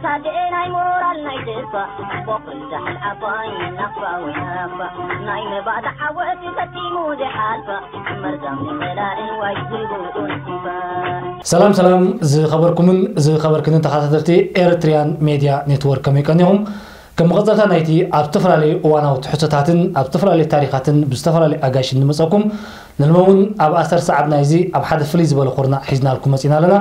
ሳድኤ ናይ ሞራል ናይ ተስፋ፣ ጽቡቕ ዛሕል ዓባይ ናቕፋ ወይ ናቕፋ፣ ናይ መባእታ ዓወት ፈጺሙ ዘይሓልፋ፣ መርዛም ንመላልን ዋይ ዝብኡን ሲፋ። ሰላም ሰላም፣ ዝኸበርኩምን ዝኸበርክንን ተኸታተልቲ ኤርትሪያን ሜድያ ኔትወርክ፣ ከመይ ቀኒኹም? ከም መቐጸልታ ናይቲ ኣብ ዝተፈላለዩ እዋናዊ ትሕዝቶታትን ኣብ ዝተፈላለዩ ታሪኻትን ብዝተፈላለዩ ኣጋይሽ እንመጸኩም፣ ንሎሚ እውን ኣብ ኣሰር ሰዓብ ናይዚ ኣብ ሓደ ፍልይ ዝበለ ኩርናዕ ሒዝናልኩም መጺና ኣለና።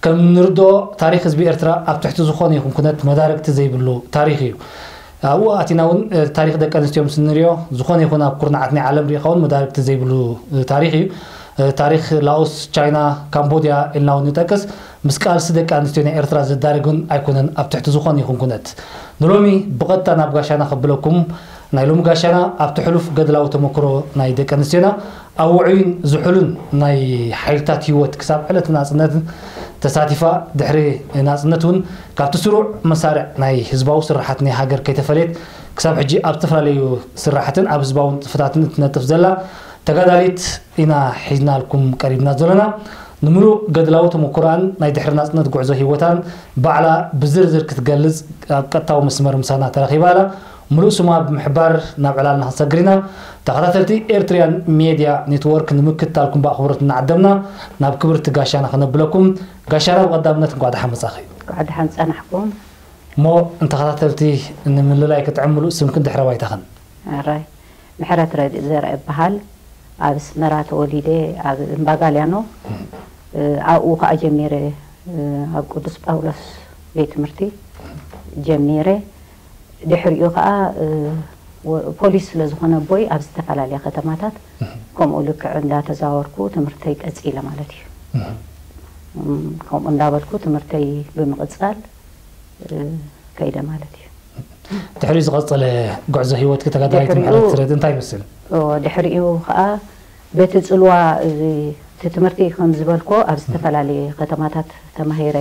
ከም ንርድኦ፣ ታሪኽ ህዝቢ ኤርትራ ኣብ ትሕቲ ዝኾነ ይኹን ኩነት መዳርግቲ ዘይብሉ ታሪኽ እዩ። ኣብኡ ኣቲና እውን፣ እ፣ ታሪኽ ደቂ ኣንስትዮ ምስ እንሪኦ፣ ዝኾነ ይኹን ኣብ ኩርናዓት ናይ ዓለም ርኢኻ እውን መዳርግቲ ዘይብሉ፣ እ፣ ታሪኽ እዩ። እ፣ ታሪኽ ላኦስ፣ ቻይና፣ ካምቦድያ ኢልና እውን ንጠቅስ። ምስ ቃልሲ ደቂ ኣንስትዮ ናይ ኤርትራ ዘዳርግ እውን ኣይኮነን ኣብ ትሕቲ ዝኾነ ይኹን ኩነት። ንሎሚ ብቐጥታ ናብ ጋሻና ከብለኩም፣ ናይ ሎሚ ጋሻና ኣብቲ ሕሉፍ ገድላዊ ተመክሮ ናይ ደቂ ኣንስትዮና ኣብ ውዑይን ዝሑልን ናይ ሓይልታት ህይወት ክሳብ ዕለት ናጽነት ተሳቲፋ፣ ድሕሪ ናጽነት እውን ካብቲ ስሩዕ መሳርዕ ናይ ህዝባዊ ስራሓት ናይ ሃገር ከይተፈለየት ክሳብ ሕጂ ኣብ ዝተፈላለዩ ስራሓትን ኣብ ህዝባዊ ንጥፈታትን እትነጥፍ ዘላ ተጋዳሊት ኢና ሒዝናልኩም ቀሪብና ዘለና። ንምሉእ ገድላዊ ተመኩሮኣን ናይ ድሕሪ ናጽነት ጉዕዞ ህይወታን ባዕላ ብዝርዝር ክትገልጽ ኣብ ቀጥታዊ መስመር ምሳና ተረኺባ ኣላ። ምሉእ ስማ ብምሕባር ናብ ዕላልና ክንሰግር ኢና። ተኸታተልቲ ኤርትሪያን ሜድያ ኔትወርክ፣ ንምክትታልኩም ብኣኽብሮት እናዓደምና ናብ ክብርቲ ጋሻና ከነብለኩም። ጋሻና፣ ብቐዳምነት እንኳዕ ደሓን መጻኺ። እንኳዕ ደሓን ጸናሕኩም። እሞ ንተኸታተልቲ ንምልላይ ክጥዕም፣ ምሉእ ስምክን ድሕረ ባይታኽን። ኣራይ፣ ምሕረት ረድእ ዘርአ እበሃል። ኣብ ኣስመራ ተወሊደ፣ ኣብ እምባ ጋልያኖ፣ እ፣ ኣብኡ ኸኣ ጀሚረ፣ እ፣ ኣብ ቅዱስ ጳውሎስ ቤት ትምህርቲ ጀሚረ። ድሕሪኡ ኸኣ፣ እ፣ ወ-፣ ፖሊስ ስለ ዝኾነ ኣቦይ ኣብ ዝተፈላለያ ከተማታት ከምኡ ልክዕ እንዳተዛወርኩ ትምህርተይ ቀጺለ ማለት እዩ። እም፣ ከምኡ እንዳበልኩ ትምህርተይ ብምቕጻል፣ እ፣ ከይደ ማለት እዩ። ድሕሪኡ ዝቐጸለ ጉዕዞ ህይወትኪ ተጋዳላይት ድሕሪኡ ምሕረት ረድእ እንታይ ይመስል? ኦ፣ ድሕሪኡ ኸኣ በቲ ጽልዋ እዚ እቲ ትምህርቲ ከም ዝበልኮ ኣብ ዝተፈላለየ ከተማታት ተማሂረ።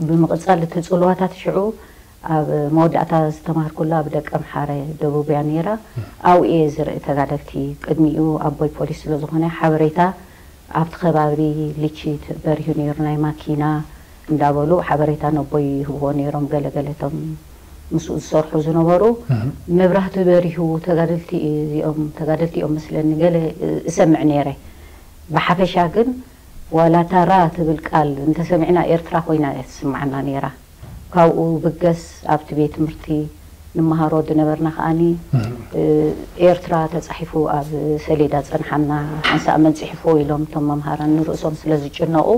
ብምቕጻል እቲ ጽልዋታት ሽዑ ኣብ መወዳእታ ዝተማሃርኩላ ኣብ ደቀምሓረ ደቡብ እያ ነይራ። ኣብኡ እየ ዝርኢ ተጋደልቲ። ቅድሚኡ ኣቦይ ፖሊስ ስለ ዝኾነ ሓበሬታ ኣብቲ ከባቢ ልቺ ት-፣ በሪሁ ነይሩ፣ ናይ ማኪና እንዳበሉ ሓበሬታ ነቦይ ይህብዎ ነይሮም። ገለ ገለ እቶም ምስኡ ዝሰርሑ ዝነበሩ፣ እህ። መብራህቲ በሪሁ፣ ተጋደልቲ እዚኦም፣ ተጋደልቲ እዮም መስለኒ፣ ገለ እሰምዕ ነይረ። ብሓፈሻ ግን ዋላ ታራ ትብል ቃል እንተሰሚዕና ኤርትራ ኮይና እያ ትስምዓና ነይራ። ካብኡ ብገስ ኣብቲ ቤት ትምህርቲ ንመሃሮ ዝነበርና ከኣኒ፣ እህ። እ፣ ኤርትራ ተጻሒፉ ኣብ ሰሌዳ ጸንሓና፣ ሓንሳእ መን ጽሒፍዎ ኢሎም እቶም መምሃራን ንርእሶም ስለ ዝጭነቑ፣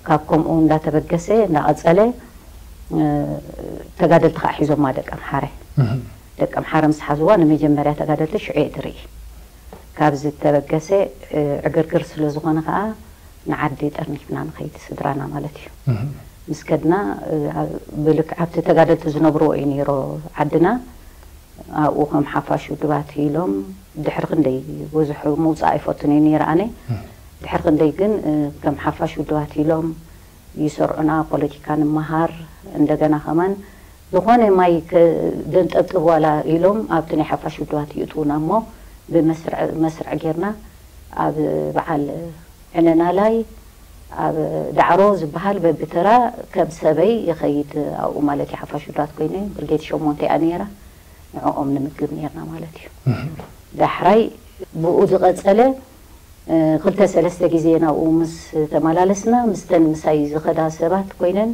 ካብ ከምኡ እንዳተበገሰ እንዳቐጸለ፣ እ፣ ተጋደልቲ ከኣ ሒዞማ ደቀምሓረ። እህ። ደቀምሓረ ምስ ሓዝዋ ንመጀመርያ ተጋደልቲ ሽዑ እየ ትርኢ። ካብ ዝተበገሰ፣ እ፣ ዕግርግር ስለ ዝኾነ ከኣ ንዓዲ ጠርኒፍና ንኸይድ፣ ስድራና ማለት እዩ። እህ። ምስ ከድና፣ እ፣ ኣብ፣ ብልክ-፣ ኣብቲ ተጋደልቲ ዝነብርዎ እዩ ነይሮ ዓድና። ኣብኡ ከም ሓፋሽ ውድባት ኢሎም ድሕሪ ክንደይ ብዙሕ ምውጻእ ኣይፈቱን እየ ነይረ ኣነ። እህ። ድሕሪ ክንደይ ግን፣ እ፣ ከም ሓፋሽ ውድባት ኢሎም ይሰርዑና፣ ፖለቲካ ንመሃር፣ እንደገና ከማን ዝኾነ ማይ ከ-፣ ደንጠብጥብ ዋላ ኢሎም ኣብቲ ናይ ሓፋሽ ውድባት ይእትዉና እሞ ብመስርዕ፣ መስርዕ ጌርና ኣብ በዓል ዕነናላይ ኣብ ዳዕሮ ዝበሃል በብተራ ከም ሰበይ ይኸይድ ኣብኡ ማለት እዩ። ሓፋሽ ውድባት ኮይነ ብርጌድ ሸሞንተ እያ ነይራ። ንዕኦም ንምግብ ነይርና ማለት እዩ። እህ። ዳሕራይ ብኡ ዝቐጸለ፣ እ፣ ክልተ ሰለስተ ግዜ ናብኡ ምስ ተመላለስና፣ ምስተን ምሳይ ዝኸዳ ሰባት ኮይነን፣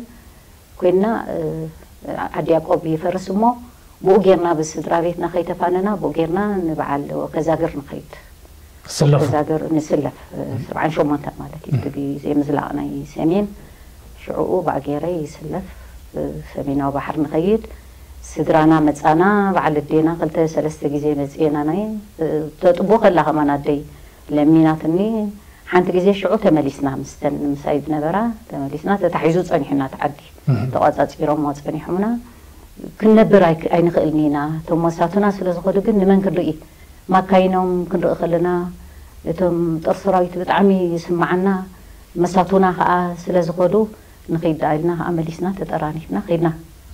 ኮይንና፣ እ፣ ዓዲ ያዕቆብ ይፈርስ እሞ፣ ብኡ ጌርና ብስድራ ቤትና ከይተፋነና፣ ብኡ ጌርና ንበዓል ወከዛግር ንኸይድ። ክስለፉ። ወከዛግር ንስለፍ፣ እ፣ ሰብዓን ሸሞንተን ማለት እዩ። እቲ ግዜ ምዝላቕ ናይ ሰሜን፣ ሽዕኡ ብኣጌረ ይስለፍ፣ እ፣ ሰሜናዊ ባሕሪ ንኸይድ። ስድራና መጻና፣ በዓል ኣዴና ክልተ ሰለስተ ግዜ መጽኤና ናይ፣ እ፣ ተጥቦ ከላ ከማን ኣደይ ለሚናትኒ፣ ሓንቲ ግዜ ሽዑ ተመሊስና፣ ምስተን ምሳይ ዝነበራ ተመሊስና፣ ተታሒዙ ጸኒሑና እቲ ዓዲ። እህ። ተቋጻጺሮሞ ጸኒሖምና። ክንነብር ኣይክ-፣ ኣይንኽእልን ኢና። እቶም መሳቱና ስለ ዝኾዱ ግን ንመን ክንርኢ? ማካይኖም ክንርኢ ከለና፣ እቶም ጦር ሰራዊት ብጣዕሚ ይስምዓና። መሳቱና ከኣ ስለ ዝኾዱ፣ ንኸይድ ደኣ ኢልና ከኣ መሊስና ተጠራኒፍና ከይድና።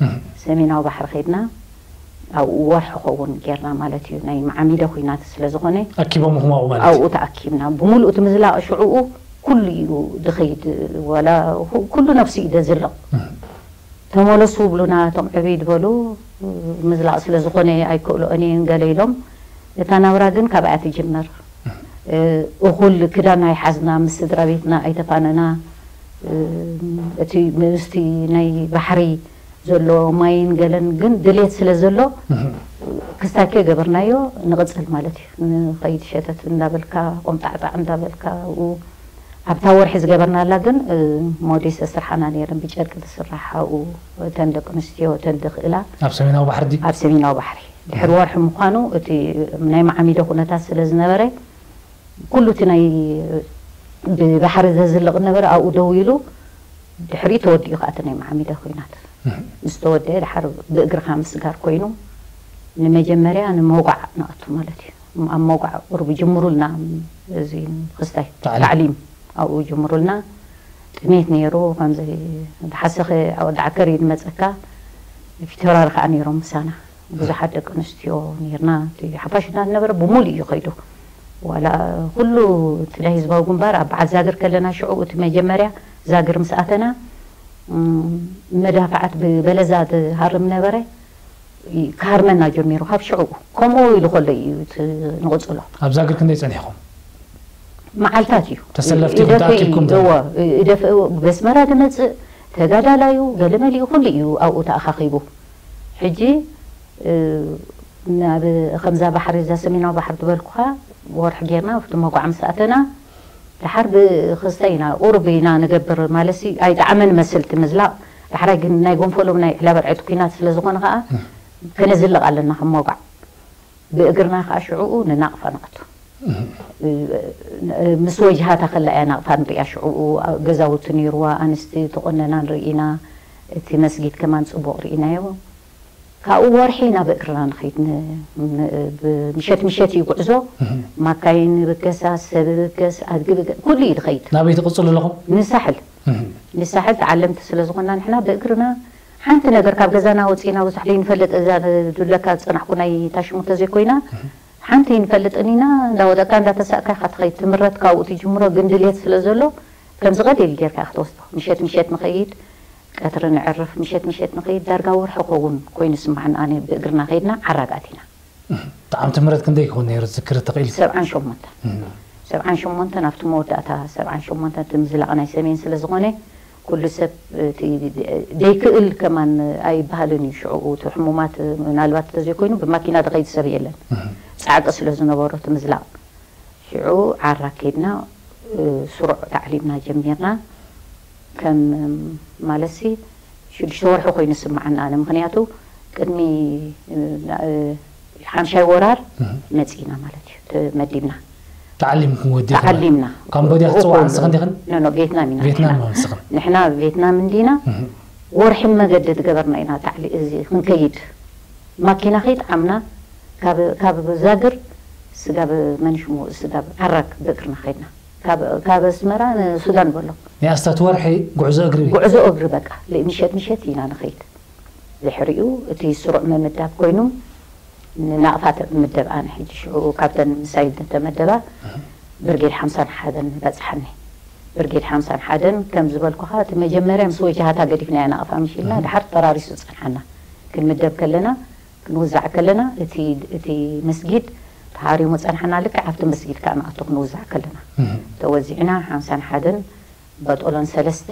እህ። ሰሜናዊ ባሕሪ ከይድና፣ ኣብኡ ወርሒ ኸውን ጌርና ማለት እዩ። ናይ መዓሚደ ኲናት ስለ ዝኾነ፣ ኣኪቦምኹም ኣብኡ ማለት እዩ? ኣብኡ ተኣኪብና። ብምሉእ እቲ ምዝላቕ ሽዕኡ ኩሉ እዩ ዝኸይድ፣ ዋላ ኩ-፣ ኩሉ ነፍሱ እዩ ዘዝልቕ። እህ። ተመለሱ ብሉና እቶም ዕብይ ዝበሉ፣ ምዝላቕ ስለ ዝኾነ ኣይክእልኦን እየን ገለ ኢሎም። እታ ናብራ ግን ካብኣ ትጅመር። እ፣ እኹል ክዳን ኣይሓዝና፣ ምስ ስድራ ቤትና ኣይተፋነና። እ፣ እቲ ምስቲ ናይ ባሕሪ ዘሎ ማይን ገለን ግን ድሌት ስለ ዘሎ፣ ክስታይ ከይገበርናዮ ንቕጽል ማለት እዩ። ንኸይድ ሸተት እንዳበልካ፣ ቆምጣዕጣዕ እንዳበልካ፣ ኣብኡ ኣብታ ወርሒ ዝገበርናላ ግን፣ እ፣ ሞዴስ ተስርሓና ነይረን፣ ብጨርቂ ዝስራሕ ኣብኡ፣ እተን ደቂ ኣንስትዮ እተን ዝኽእላ። ኣብ ሰሜናዊ ባሕሪ ድዩ? ኣብ ሰሜናዊ ባሕሪ። ድሕሪ ወርሒ ምዃኑ እቲ ናይ ማዓሚዶ ኩነታት ስለ ዝነበረ፣ ኩሉ እቲ ናይ ብባሕሪ ዘዝልቕ ነበረ ኣብኡ ደው ኢሉ፣ ድሕሪኡ ተወዲኡ ከኣ እቲ ናይ ማዓሚዶ ኲናት ምስ ተወደአ፣ ድሓር ብእግርኻ ምስጋር ኮይኑ፣ ንመጀመርያ ንመውጋዕ ንኣቱ ማለት እዩ። ኣብ መውጋዕ ቁሩብ ጅምሩልና፣ እዚ ክስታይ ታዕሊም። ታዕሊም ኣብኡ ጅምሩልና። ጥሜት ነይሩ፣ ከምዚ ዝሓሰኸ ወዲ ዓከር እዩ ዝመጸካ። ፊተውራሪ ከኣ ነይሮም ምሳና። ብዙሓት ደቂ ኣንስትዮ ነይርና። እቲ ሓፋሽ እና ዝነበረ ብሙሉ እዩ ከይዱ። ዋላ ኩሉ እቲ ናይ ህዝባዊ ግንባር ኣብ በዓል ዛግር ከለና፣ ሽዑ እቲ መጀመርያ ዛግር ምስ ኣተና፣ እም፣ መዳፍዓት ብበለዛ ዝሃርም ነበረ። ይ-፣ ክሃርመና ጀሚሩ ካብ ሽዑ። ከምኡ ኢሉ ከሎ እዩ እቲ ንቕጽሎ። ኣብ ዛግር ክንደይ ጸኒሕኩም? መዓልታት እዩ። ተሰለፍቲ ኢደፈ ተኣኪብኩም እዩ፣ እዎ፣ ኢደፈ፣ በስመራ ዝመጽእ ተጋዳላዩ፣ ገለ መሊኡ ኩሉ እዩ ኣብኡ ተኣኻኺቡ። ሕጂ፣ እ፣ ናብ ከምዛ ባሕሪ፣ እዛ ሰሜናዊ ባሕሪ ዝበልኩኻ፣ ወርሒ ጌርና ኣብቲ መጓዕ ምስ ኣተና፣ ድሓር ብክስተ ኢና፣ ቁሩብ ኢና ንገብር ማለትሲ፣ ኣይጠዓመን መስል እቲ ምዝላቕ። ዳሕራይ ግን ናይ ጎንፈሎም ናይ ዕላበርዕቲ ኲናት ስለ ዝኾነ ከኣ፣ ከነዝልቕ ኣለና ከም መጓዕ። ብእግርና ከኣ ሽዕኡ ንናቕፋ ንኣቱ። ምስ ወጅሃታ ከላ እያ ናቕፋ ንሪኣ። ሽዕኡ ገዛውቲ ነይርዋ፣ ኣንስቲ ተቖነና ንርኢ ኢና። እቲ መስጊድ ከማን ጽቡቕ ርኢናዮ። ካብኡ ወርሒ ኢና ብእግርና ንኸይድ። ን-፣ ን-፣ ብ-፣ ምሸት ምሸት እዩ ጉዕዞ። ማካይን ይብገሳ፣ ሰብ ይብገስ፣ ኣድጊ ይብገ-፣ ኩሉ እዩ ዝኸይድ። ናበይ ትቕጽሉ ኣለኹም? ንሳሕል። ንሳሕል ተዓለምቲ ስለ ዝኾንና ንሕና ብእግርና ሓንቲ ነገር ካብ ገዛና ወጺእና ብዙሕ ዘይንፈልጥ፣ እዛ ዱለካ ዝጸናሕኩ ናይ ታሽሙ ተዘይኮይና፣ ሓንቲ ኣይንፈልጥን ኢና። እንዳወደቅካ እንዳተሳእካ ኢኻ ትኸይድ። ትምረት ካብኡ ትጅምሮ፣ ግን ድልየት ስለ ዘሎ ከምዚ ቀሊል ጌርካ ኢኻ ትወስዶ። ምሸት ምሸት ንኸይድ፣ ቀትሪ ንዕርፍ፣ ምሸት ምሸት ንኸይድ። ዳርጋ ወርሒ ክኸውን ኮይኑ ስምዓኒ ኣነ ብእግርና ከይድና ዓራግ ኣቲና። እህ፣ ጣዕሚ ትምረት ክንደይ ክኸውን ነይሩ ትዝክር ትኽእል? ሰብዓን ሸሞንተን። እህ። ሰብዓን ሸሞንተን ኣብቲ መወዳእታ፣ ሰብዓን ሸሞንተን እቲ ምዝላቕ ናይ ሰሜን ስለ ዝኾነ፣ ኩሉ ሰብ እቲ ደይክእል ከማን ኣይበሃልን እዩ። ሽዑ እቲ ሕሙማት ምናልባት እንተዘይኮይኑ ብማኪና ዝኸይድ ሰብ የለን። እህ። ጻዕቂ ስለ ዝነበሮ እቲ ምዝላቕ። ሽዑ ዓራ ከይድና፣ እ፣ ስሩዕ ታዕሊምና ጀሚርና። ከም ማለትሲ ሽዱሽተ ወርሒ ኮይኑ ይስምዓኒ ኣነ። ምኽንያቱ ቅድሚ፣ እ፣ እ፣ ሓምሻይ ወራር እህ። መጺእና ማለት እዩ። ተመዲብና። ተዓሊምኩም ወዲኹም? ተዓሊምና። ካምቦድያ ክትጽውዓ ንስኽን ዲኽን? ኖ፣ ኖ፣ ቬትናም ኢና ቬትናም ንሕና። ንስኽን? ንሕና ቬትናም እንዲና። እህ። ወርሒ መገዲ ዝገበርና ኢና ታዕሊ-፣ እዚ ክንከይድ። ማኪና ከይጠዓምና ካብ፣ ካብ ዛግር ስጋብ መን ሽሙ ስጋብ ዓራግ ብእግርና ከይድና። ካብ፣ ካብ ኣስመራ ንሱዳን በሎ። ናይ ኣስታት ወርሒ ጉዕዞ እግሪ? ጉዕዞ እግሪ በቃ። ል-፣ ምሸት ምሸት ኢና ንኸይድ። ድሕሪኡ እቲ ስሩዕ ምምዳብ ኮይኑ ንናቕፋ ተምደብ ኣነ ሕጂ ሽዑ ካብተን ምሳይ ዝተመደባ እህ። ብርጌድ ሓምሳን ሓደን በጽሓኒ። ብርጌድ ሓምሳን ሓደን ከም ዝበልኩኻ እቲ መጀመርያ ምስ ወጃሃታ ገዲፍናያ ናቕፋ ምሽ ኢልና እህ። ድሓር ተራሪሱ ጸንሓና። ክንምደብ ከለና ክንውዛዕ ከለና እቲ፣ እቲ መስጊድ ተሃሪሙ ጸንሓና። ልክዕ ኣብቲ መስጊድ ከኣ ንኣቱ ክንውዛዕ ከለና እህ። ተወዚዕና ሓምሳን ሓደን በጦሎን ሰለስተ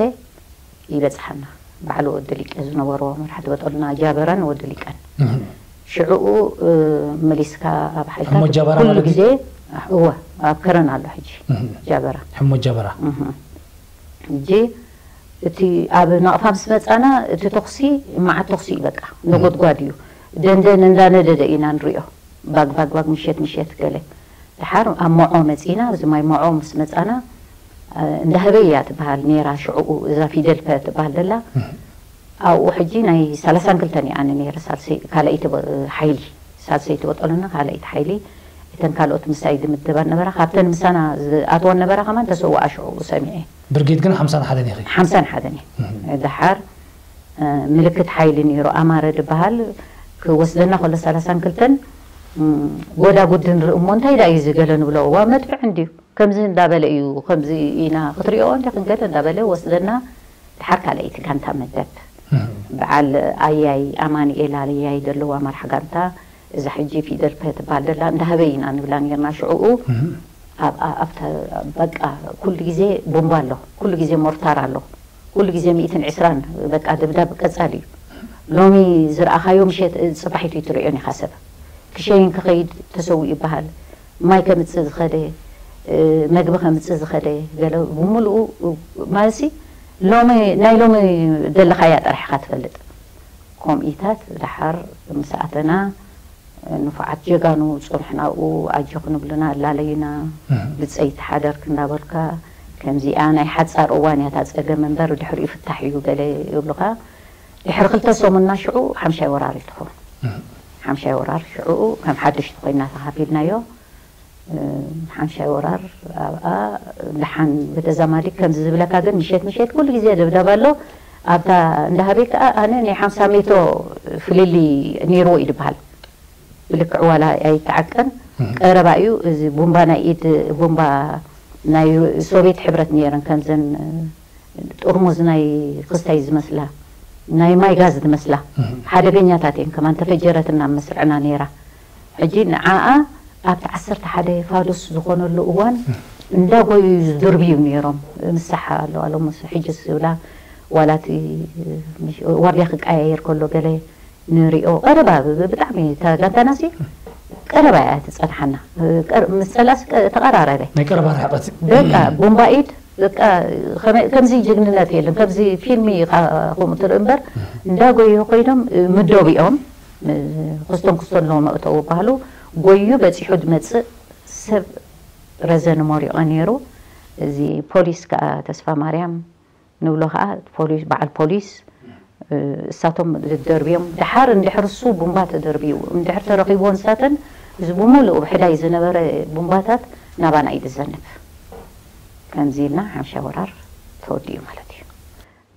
ይበጽሓና። ባዕሉ ወዲ ሊቀ ዝነበርዎ መራሕቲ በጦሎና ጃበራን ወዲ ሊቀን። እህ። ሽዕኡ፣ እ፣ መሊስካ ኣብ ሓይልታት ሕሞ ጃበራ ኩሉ ማለት ግዜ፣ እወ፣ ኣብ ከረን ኣሎ ሕጂ እህ። ጃበራ። ሕሞ ጃበራ። እህ። ሕጂ እቲ ኣብ ናቕፋ ምስ መጻና እቲ ተኹሲ መዓት ተኹሲ እዩ በቃ። ነጎድጓድ እዩ። ደንደን እንዳነደደ ኢና ንሪኦ። ባግ፣ ባግ፣ ባግ፣ ምሸት፣ ምሸት ገለ። ድሓር ኣብ መዖ መጺና፣ ኣብዚ ማይ መዖ ምስ መጻና፣ እ፣ እንዳ ህበይ እያ ትበሃል ነይራ ሽዕኡ፣ እዛ ፊደል ፐ ትበሃል ዘላ። እህ። ኣብኡ ሕጂ ናይ ሰላሳን ክልተን እያ ኣነ ነይረ፣ ሳልሰይ-፣ ካልኣይቲ በ-፣ ሓይሊ፣ ሳልሰይቲ በጦሎና፣ ካልኣይቲ ሓይሊ። እተን ካልኦት ምሳይ ዝምደባ ነበራ፣ ካብተን ምሳና ዝኣተወን ነበራ ከማን ተሰውኣ ሽዕኡ ሰሚዐ። ብርጌድ ግን ሓምሳን ሓደን ኢኺ? ሓምሳን ሓደን እየ። እህ። ድሓር እ፣ ምልክት ሓይሊ ነይሩ፣ ኣማረ ዝበሃል ክወስደና ከሎ ሰላሳን ክልተን፣ እም፣ ጎዳጉዲ ንርኢ እሞ እንታይ ደኣ እዩ እዚ ገለ ንብሎ፣ ዋ መድፍዕ እንድዩ፣ ከምዚ እንዳበለ እዩ፣ ከምዚ ኢና ክትሪኦ እንዲኽን ገለ እንዳበለ ወስደና፣ ድሓር ካልኣይቲ ጋንታ መደብ። በዓል ኣያይ ኣማኑኤል ኣያይ ዘለዋ መራሕ ጋንታ፣ እዛ ሕጂ ፊደል ፐ ትበሃል ዘላ እንዳሃበይ ኢና ንብላ ነርና ሽዕኡ። ኣብኣ ኣብታ በቃ ኩሉ ግዜ ቦምባ ኣሎ፣ ኩሉ ግዜ ሞርታር ኣሎ፣ ኩሉ ግዜ ሚእትን ዕስራን በቃ ድብዳብ ቀጻሊ እዩ። ሎሚ ዝረኣኻዮ ምሸት ጽባሒቱ ይትርእዮን ኢኻ ሰብ። ክሸይን ክኸይድ ተሰዊኡ ይበሃል። ማይ ከምጽእ ዝኸደ፣ መግቢ ከምጽእ ዝኸደ፣ ገለ ብምሉኡ ማለትሲ ሎሚ ናይ ሎሚ ዘለኻያ ጥራሕ ኢኻ ትፈልጥ። ከምኢታት ደሓር ምስ ኣተና ንፉዓት ጀጋኑ ጸንሑና ኣብኡ ኣጆኺ ንብሉና ኣላለዩና። ብጸይቲ ሓደርኪ እንዳበልካ ከምዚኣ ናይ ሓጻር እዋን እያ እታ ጸገም እምበር ድሕሪኡ ፍታሕ እዩ ገለ ይብሉኻ። ድሕሪ ክልተ ሰሙንና ሽዑ ሓምሻይ ወራር እዩ ትኸውን። ሓምሻይ ወራር ሽዑ ከም ሓደሽቲ ኮይና ተኻፊልናዮ። ሓምሻይ ወራር ኣብኣ ደሓን ብተዛማዲ ከምዚ ዝብለካ ግን ምሸት ምሸት ኩሉ ግዜ ደብዳብ ኣሎ። ኣብታ እንዳ ሃበይ ከኣ ኣነ ናይ ሓምሳ ሜትሮ ፍልልይ ነይርዎ እዩ ዝበሃል። ብልክዕ ዋላ ኣይተዓቀን ቀረባ እዩ። እዚ ቡምባ ናይ ኢድ ቡምባ ናይ ሶቪየት ሕብረት ነይረን ከምዘን ጥርሙዝ ናይ ክስታይ ዝመስላ ናይ ማይ ጋዝ ዝመስላ ሓደገኛታት እየን። ከማን ተፈጀረት እና መስርዕና ነይራ። ሕጂ ንዓኣ ኣብቲ ዓሰርተ ሓደ ፋዱስ ዝኾነሉ እዋን እንዳጎዩ ዝድርብዩ ነይሮም። ምሳሓ ኣለዋ ሎምስ ሕጂ ዝብላ ዋላ እቲ ዋርድያ ክቀያየር ከሎ ገለ ንሪኦ ቀረባ ብ- ብጣዕሚ እታ ጋንታናሲ ቀረባ እያ ትፀንሓና። ቀር- ምስ ፀላስ ቀ- ተቐራረበ። ናይ ቀረባ ርሕቀት። በቃ ቦምባ ኢድ በቃ ከመይ- ከምዚ ጅግንነት የለን። ከምዚ ፊልም ኢኻ ከምኡ ትርኢ እምበር እንዳጎዩ ኮይኖም ምደቢኦም ክስቶን ክስቶን ኣለዎ መእተዊ ባህሉ ጎዩ በፂሑ ዝመፅእ ሰብ ረዘን ሞሪቐ ነይሩ። እዚ ፖሊስ ከዓ ተስፋ ማርያም ንብሎ ከዓ ፖሊስ በዓል ፖሊስ እሳቶም ዝደርብዮም ደሓር እንድሕር እሱ ቡምባ ተደርብዩ እንድሕር ተረኺብዎ ንሳተን እዚ ብምሉእ ብሕዳይ ዝነበረ ቡምባታት ናባና እዩ ዝዘንብ። ከምዚ ኢልና ሓምሻ ወራር ተወዲኡ ማለት እዩ።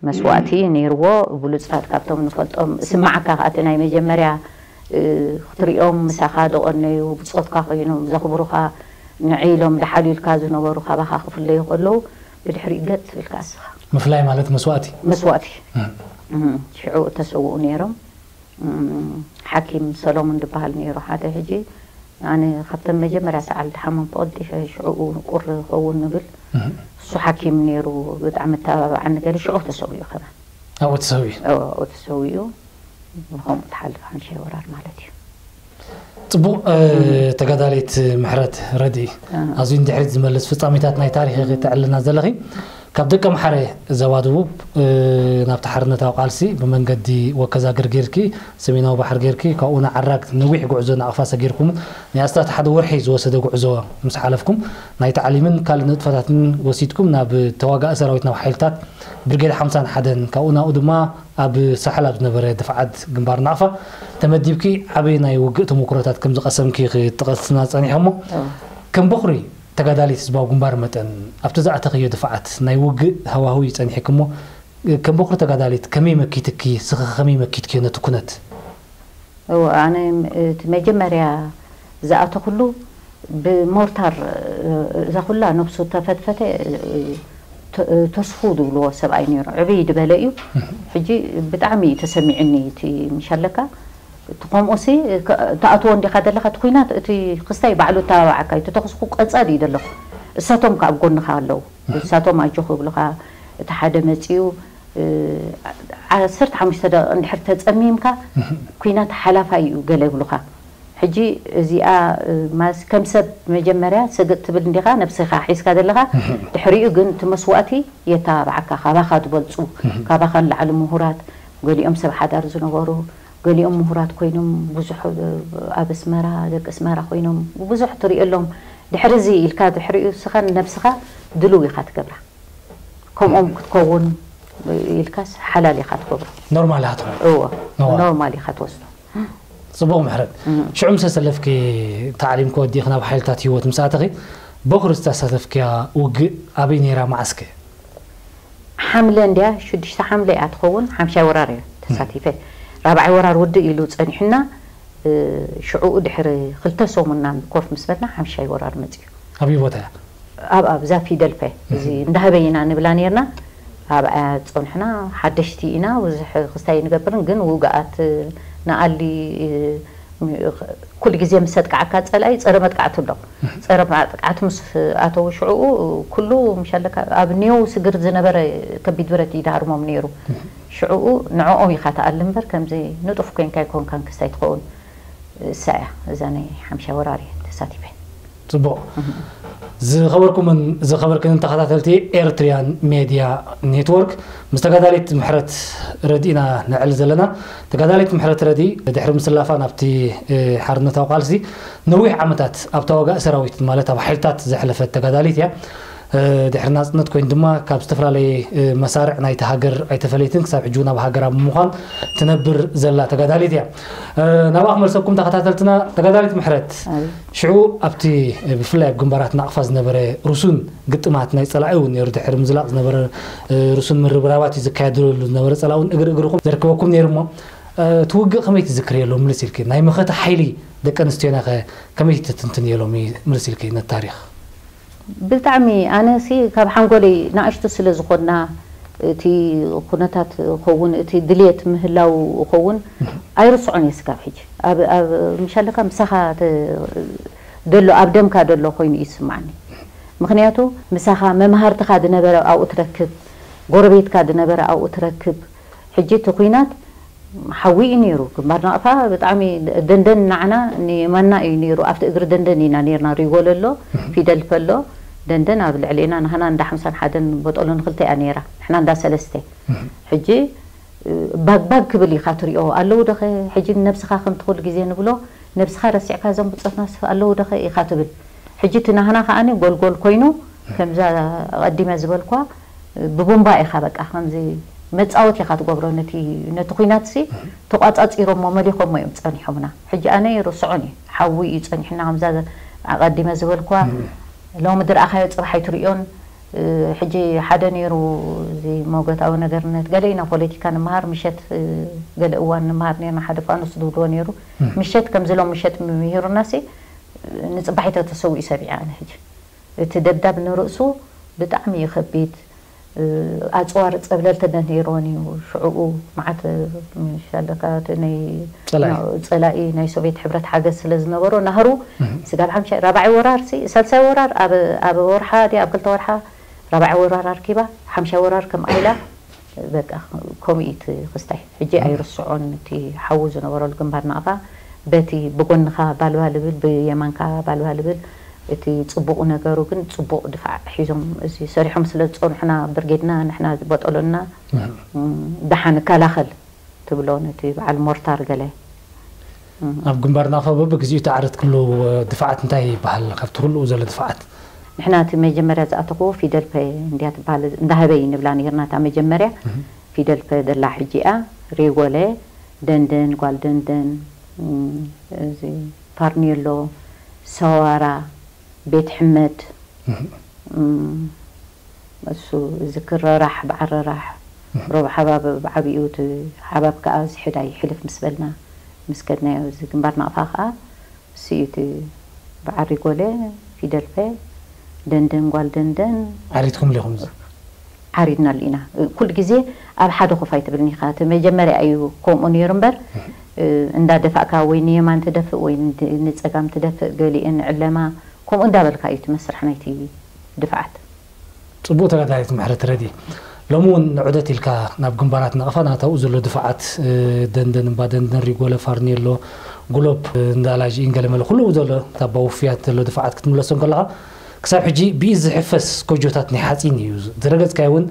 መስዋእቲ ነይርዎ። ብሉፃት ካብቶም ንፈልጦም እስማዓካ ከዓ እቲ ናይ መጀመርያ ክትሪኦም ምሳኻ ደቐነዩ ብፆትካ ኮይኖም ዘኽብሩኻ ንዒ ኢሎም ደሓልዩልካ ዝነበሩ ካባኻ ክፍለዩ ከለዉ ብድሕሪኡ ገጥ ኢልካ እስኻ ምፍላይ ማለት መስዋእቲ። መስዋእቲ ሽዑ እተሰውኡ ነይሮም። ሓኪም ሰሎሙን ዝበሃል ነይሩ ሓደ ሕጂ ኣነ ካብተን መጀመርያ ሰዓል ድሓመም ተቐልጢፈ ሽዑኡ ቁር ኸውን ንብል። እሱ ሓኪም ነይሩ ብጣዕሚ ተባባዓኒ ገለ ሽዑ ተሰዊኡ ከማን። ኣብኡ ተሰዊኡ። ኣብኡ ተሰዊኡ ብኸምኡ ተሓልፈ ሓምሻይ ወራር ማለት እዩ። ፅቡቕ ተጋዳሊት ምሕረት ረድኢ ኣዝዩ ንድሕሪት ዝመልስ ፍፃሜታት ናይ ታሪኽ ተዕልና ዘለኺ ካብ ደቂ ኣምሓረ ዞባ ደቡብ ናብቲ ሓርነታዊ ቃልሲ ብመንገዲ ወከዛግር ጌርኪ ሰሜናዊ ባሕሪ ጌርኪ ካብኡ ንዓራግ ነዊሕ ጉዕዞ ናቕፋ ሰጊርኩም ናይ ኣስታት ሓደ ወርሒ ዝወሰደ ጉዕዞ ምስ ሓለፍኩም ናይ ታዕሊምን ካልእ ንጥፈታትን ወሲድኩም ናብ ተዋጋኢ ሰራዊት ናብ ሓይልታት ብርጌድ ሓምሳን ሓደን ካብኡ ናብኡ ድማ ኣብ ሳሕል ኣብ ዝነበረ ድፍዓት ግንባር ናቕፋ ተመዲብኪ ዓብዪ ናይ ውግእ ተመኩሮታት ከም ዝቐሰምኪ ክጥቐስና ጸኒሐ እሞ ከም በኹሪ ተጋዳሊት ህዝባዊ ግንባር መጠን ኣብቲ ዝኣተኽዮ ድፍዓት ናይ ውግእ ሃዋህው እዩ ጸኒሕኪ እሞ ከም በኹሪ ተጋዳሊት ከመይ መኪትኪ ስኺ ከመይ መኪትክዮ ነቲ ኩነት? እወ ኣነ እቲ መጀመርያ ዝኣተኹሉ ብሞርታር እዛ ኩላ ነብሱ ተፈትፈተ ተስፉ ዝብልዎ ሰብኣይ ነይሩ ዕብይ ዝበለ እዩ። ሕጂ ብጣዕሚ እዩ ተሰሚዕኒ እቲ ምሻለካ እቲ ከምኡሲ ተኣትዎ እንዲኻ ዘለኻ እቲ ኩናት እቲ ክስታይ ባዕሉ ተባባዓካ እዩ ተተኩስኩ ቀፃሊ እዩ ዘለኹ። እሳቶም ከ ኣብ ጎንኻ ኣለዉ። እሳቶም ኣጆኹ ይብሉኻ። እቲ ሓደ መፂኡ ዓሰርተ ሓሙሽተ ደቂቕ እንድሕር ተፀሚምካ ኩናት ሓላፋይ እዩ ገለ ይብሉኻ። ሕጂ እዚኣ ማስ ከም ሰብ መጀመርያ ስግጥ ትብል እንዲኻ ነብስኻ ሒዝካ ዘለኻ ድሕሪኡ ግን እቲ መስዋእቲ የተባብዓካ ካባኻ ዝበልፁ ካባኻ ንላዕሊ ምሁራት ገሊኦም ሰብ ሓዳር ዝነበሩ ገሊኦም ምሁራት ኮይኖም ብዙሕ ኣብ ኣስመራ ደቂ ኣስመራ ኮይኖም ብዙሕ ትሪእሎም ድሕሪ እዚ ኢልካ ድሕሪኡ ስኻ ነብስኻ ድልው ኢኻ ትገብራ። ከምኦም ክትከውን ኢልካስ ሓላል ኢኻ ትገብሮ። ኖርማል ኢኻ ትኾን። እዎ እዋ። ኖርማል ኢኻ ትወስዶ። ጽቡቕ ምሕረት። ሽዑ ምስ ኣሰለፍኪ ታዕሊም ከወዲእኺ ናብ ሓይልታት ህይወት ምስ ኣተኺ በኹሪ ዝተሳተፍክያ ውግእ ኣበይ ነይራ መዓስከ? ሓምለ እንድያ ሽዱሽተ ሓምለ እያ ትኸውን ሓምሻይ ወራር እየ ተሳቲፈ። ራብዓይ ወራር ውድእ ኢሉ ጸኒሑና ሽዑኡ ድሕሪ ክልተ ሰሙን ናብ ኮፍ ምስ በልና ሓምሻይ ወራር መጺኡ። ኣበይ ቦታ እያ? ኣብ ኣብዛ ፊደል ፐ እዚ እንዳህበይ ኢና ንብላ ነርና ኣብኣ ጸንሕና ሓደሽቲ ኢና፣ ብዙሕ ክስታይ ንገብርን፣ ግን ውግኣት ንኣሊ ኩሉ ግዜ ምስ ኣጥቃዓካ ጸላኢ ጸረ መጥቃዕቲ ኣሎ። ጸረ መጥቃዕቲ ምስ ኣተዉ ሽዕኡ ኩሉ ምሻለካ ኣብ ኒው ስግር ዝነበረ ከቢድ ብረት ይዳርሞም ነይሩ። ሽዕኡ ንዕኦም ኢኻ ትኣሊ እምበር ከምዚ ንጡፍ ኮንካ ኣይኮንካን ክስታይ ትኸውን። እሳ እያ እዛ ናይ ሓምሻ ወራር እየ ተሳቲፈ። ጽቡቕ። ዝኸበርኩምን ዝኸበርክንን ተኸታተልቲ ኤርትሪያን ሜድያ ኔትወርክ፣ ምስ ተጋዳሊት ምሕረት ረዲ ኢና ነዕል ዘለና። ተጋዳሊት ምሕረት ረዲ ድሕሪ ምስላፋ ናብቲ ሓርነታዊ ቃልሲ ነዊሕ ዓመታት ኣብ ተዋጋኢ ሰራዊት ማለት ኣብ ሓይልታት ዘሕለፈት ተጋዳሊት እያ። ድሕሪ ናጽነት ኮይኑ ድማ ካብ ዝተፈላለየ መሳርዕ ናይቲ ሃገር ኣይተፈለይትን፣ ክሳብ ሕጂ እውን ኣብ ሃገራ ብምዃን ትነብር ዘላ ተጋዳሊት እያ። ናብኣ ክመልሰኩም ተኸታተልትና። ተጋዳሊት ምሕረት፣ ሽዑ ኣብቲ ብፍላይ ኣብ ግንባራት ናቕፋ ዝነበረ ርሱን ግጥማት ናይ ጸላኢ እውን ነይሩ፣ ድሕሪ ምዝላቕ ዝነበረ ርሱን ምርብራባት እዩ ዝካየደሉ ዝነበረ፣ ጸላኢ እውን እግሪ እግርኹም ዘርከበኩም ነይሩ። እሞ እቲ ውግእ ከመይ ትዝክርዮ ኣሎ ምልስ ኢልኪ? ናይ መኸተ ሓይሊ ደቂ ኣንስትዮና ከ ከመይ ትትንትንዮ ሎሚ ምልስ ኢልኪ ነቲ ታሪኽ? ብጣዕሚ ኣነሲ ካብ ሓንጎለይ ንኣሽቱ ስለ ዝኾንና እቲ ኩነታት ኸውን እቲ ድልየት ምህላው ኸውን ኣይርስዖን እየ ስጋብ ሕጂ ኣብ ኣብ ምሻለካ ምሳኻ ተ- ደሎ ኣብ ደምካ ደሎ ኮይኑ እዩ ዝስማዓኒ። ምክንያቱ ምሳኻ መምሃርትኻ ዝነበረ ኣብኡ ትረክብ፣ ጎረቤትካ ዝነበረ ኣብኡ ትረክብ። ሕጂ እቲ ኩናት ሓዊ እዩ ነይሩ። ግንባር ናቕፋ ብጣዕሚ ደንደን ናዕና ንየማና እዩ ነይሩ። ኣብቲ እግሪ ደንደን ኢና ነርና። ሪጎለ ኣሎ፣ ፊደልፐ ኣሎ፣ ደንደን ኣብ ልዕሌና ናህና እንዳ ሓምሳን ሓደን ቦጦሎ ንክልተ እያ ነይራ። ንሕና እንዳ ሰለስተ። ሕጂ ባግ ባግ ክብል ኢኻ ትሪኦ። ኣለዉ ዶ ኸ? ሕጂ ንነብስኻ ከምቲ ኩሉ ግዜ ንብሎ ነብስኻ ረሲዕካ እዞም ብጾትናስ ኣለዉ ዶ ኸ ኢኻ ትብል። ሕጂ እቲ ናህና ከኣ ጎልጎል ኮይኑ ከምዛ ኣቐዲመ ዝበልኳ ብቡምባ ኢኻ በቃ ከምዚ መጻወት ኢኻ ትገብሮ ነቲ ነቲ ኩናትሲ ተቋጻጺሮሞ መሊኾሞ እዮም ጸኒሖምና። ሕጂ ኣነ ይርስዖን እዩ ሓዊ እዩ ጸኒሕና ከምዛ ኣቐዲመ ዝበልኳ ሎሚ ድረኣኻዮ ጽባሕ ኣይትርእዮን። ሕጂ ሓደ ነይሩ እዚ ሞገታዊ ነገርነት ገለ ኢና ፖለቲካ ንምሃር ምሸት ገለ እዋን ንምሃር ነርና ሓደ ፋኑስ ዝብልዎ ነይሩ ምሸት ከምዚ ሎም ምሸት ምሂሩናሲ ንጽባሒተ ተሰዊኡ ሰሚዐ ኣነ ሕጂ እቲ ደብዳብ ንርእሱ ብጣዕሚ እዩ ከቢድ። ኣፅዋር ፀብለልቲ ነይርወን እዩ ሽዕኡ መዓት ምሻለካ እቲ ናይ ፀላኢ ናይ ሶቪየት ሕብረት ሓገዝ ስለ ዝነበሮ ናህሩ ስጋብ ሓምሻ ራባዓይ ወራር ሲ ሳልሳይ ወራር ኣብ ወርሓ ዲ ኣብ ክልተ ወርሓ ራባዓይ ወራር ኣርኪባ ሓምሻይ ወራር ከም ኣይላ በቃ ከምኡ እዩ እቲ ክስታይ ሕጂ ኣይርስዖን እቲ ሓዉ ዝነበረሉ ግንባር ናቕፋ በቲ ብጎንኻ ባልባል እብል ብየማንካ ባልባል እብል እቲ ፅቡቑ ነገሩ ግን ፅቡቕ ድፋዕ ሒዞም እዚ ሰሪሖም ስለ ዝፀንሑና ብርጌድና ንሕና ቦጦሎና ደሓን እከላኸል ትብሎ ነቲ በዓል ሞርታር ገለ ኣብ ግንባር ናቕፋ በብግዚኡ ትዓርት ክሉ ድፋዓት እንታይ ይበሃል ካብቲ ኩሉ ዘሎ ድፋዓት? ንሕና እቲ መጀመርያ ዝኣተኽዎ ፊደል ፐ እንድያ ትበሃል እንዳሃበይ ንብላ ነይርና እታ መጀመርያ ፊደል ፐ ደላ ሕጂ እያ ሬጎለ ደንደን ጓል ደንደን እዚ ፓርኔሎ ሰዋራ ቤት ሕመድ እሱ ዝክር ረራሕ በዓል ረራሕ ሮብ ሓባብ ብዓብኡ እቲ ሓባብ ከዓ ዝሕዳይ ሕልፍ ምስ በልና ምስ ከድናዮ እዚ ግንባር ናቕፋ ከዓ እሱ እዩ እቲ በዓል ሪጎለ ፊደልፈ ደንደን ጓል ደንደን ዓሪድኩም ዲኹም ዓሪድናሉ ኢና ኩሉ ግዜ ኣብ ሓደ ኮፍ ኣይትብልን ኢኻ እቲ መጀመርያ እዩ ከምኡ ነይሩ እምበር እንዳደፋእካ ወይ ንየማን ትደፍእ ወይ ንፀጋም ትደፍእ ገሊአን ዕለማ ከምኡ እንዳበልካ እዩ እቲ መስርሕ ናይቲ ድፍዓት ፅቡቅ ተጋዳሊት ምሕረት ረዲ ሎሚ እውን ንዑደት ኢልካ ናብ ግንባራት ናቕፋ ናታኡ ዘሎ ድፍዓት ደንደን እምባ ደንደን ሪጎለ ፋርኔሎ ጉሎብ እንዳላዥኢን ገለመለ ኩሉ ዘሎ ታባ ውፍያት ዘሎ ድፍዓት ክትምለሶ እንከለኻ ክሳብ ሕጂ ብኢድ ዝሕፈስ ኮጆታት ናይ ሓፂን እዩ ዝረገፅካዮ እውን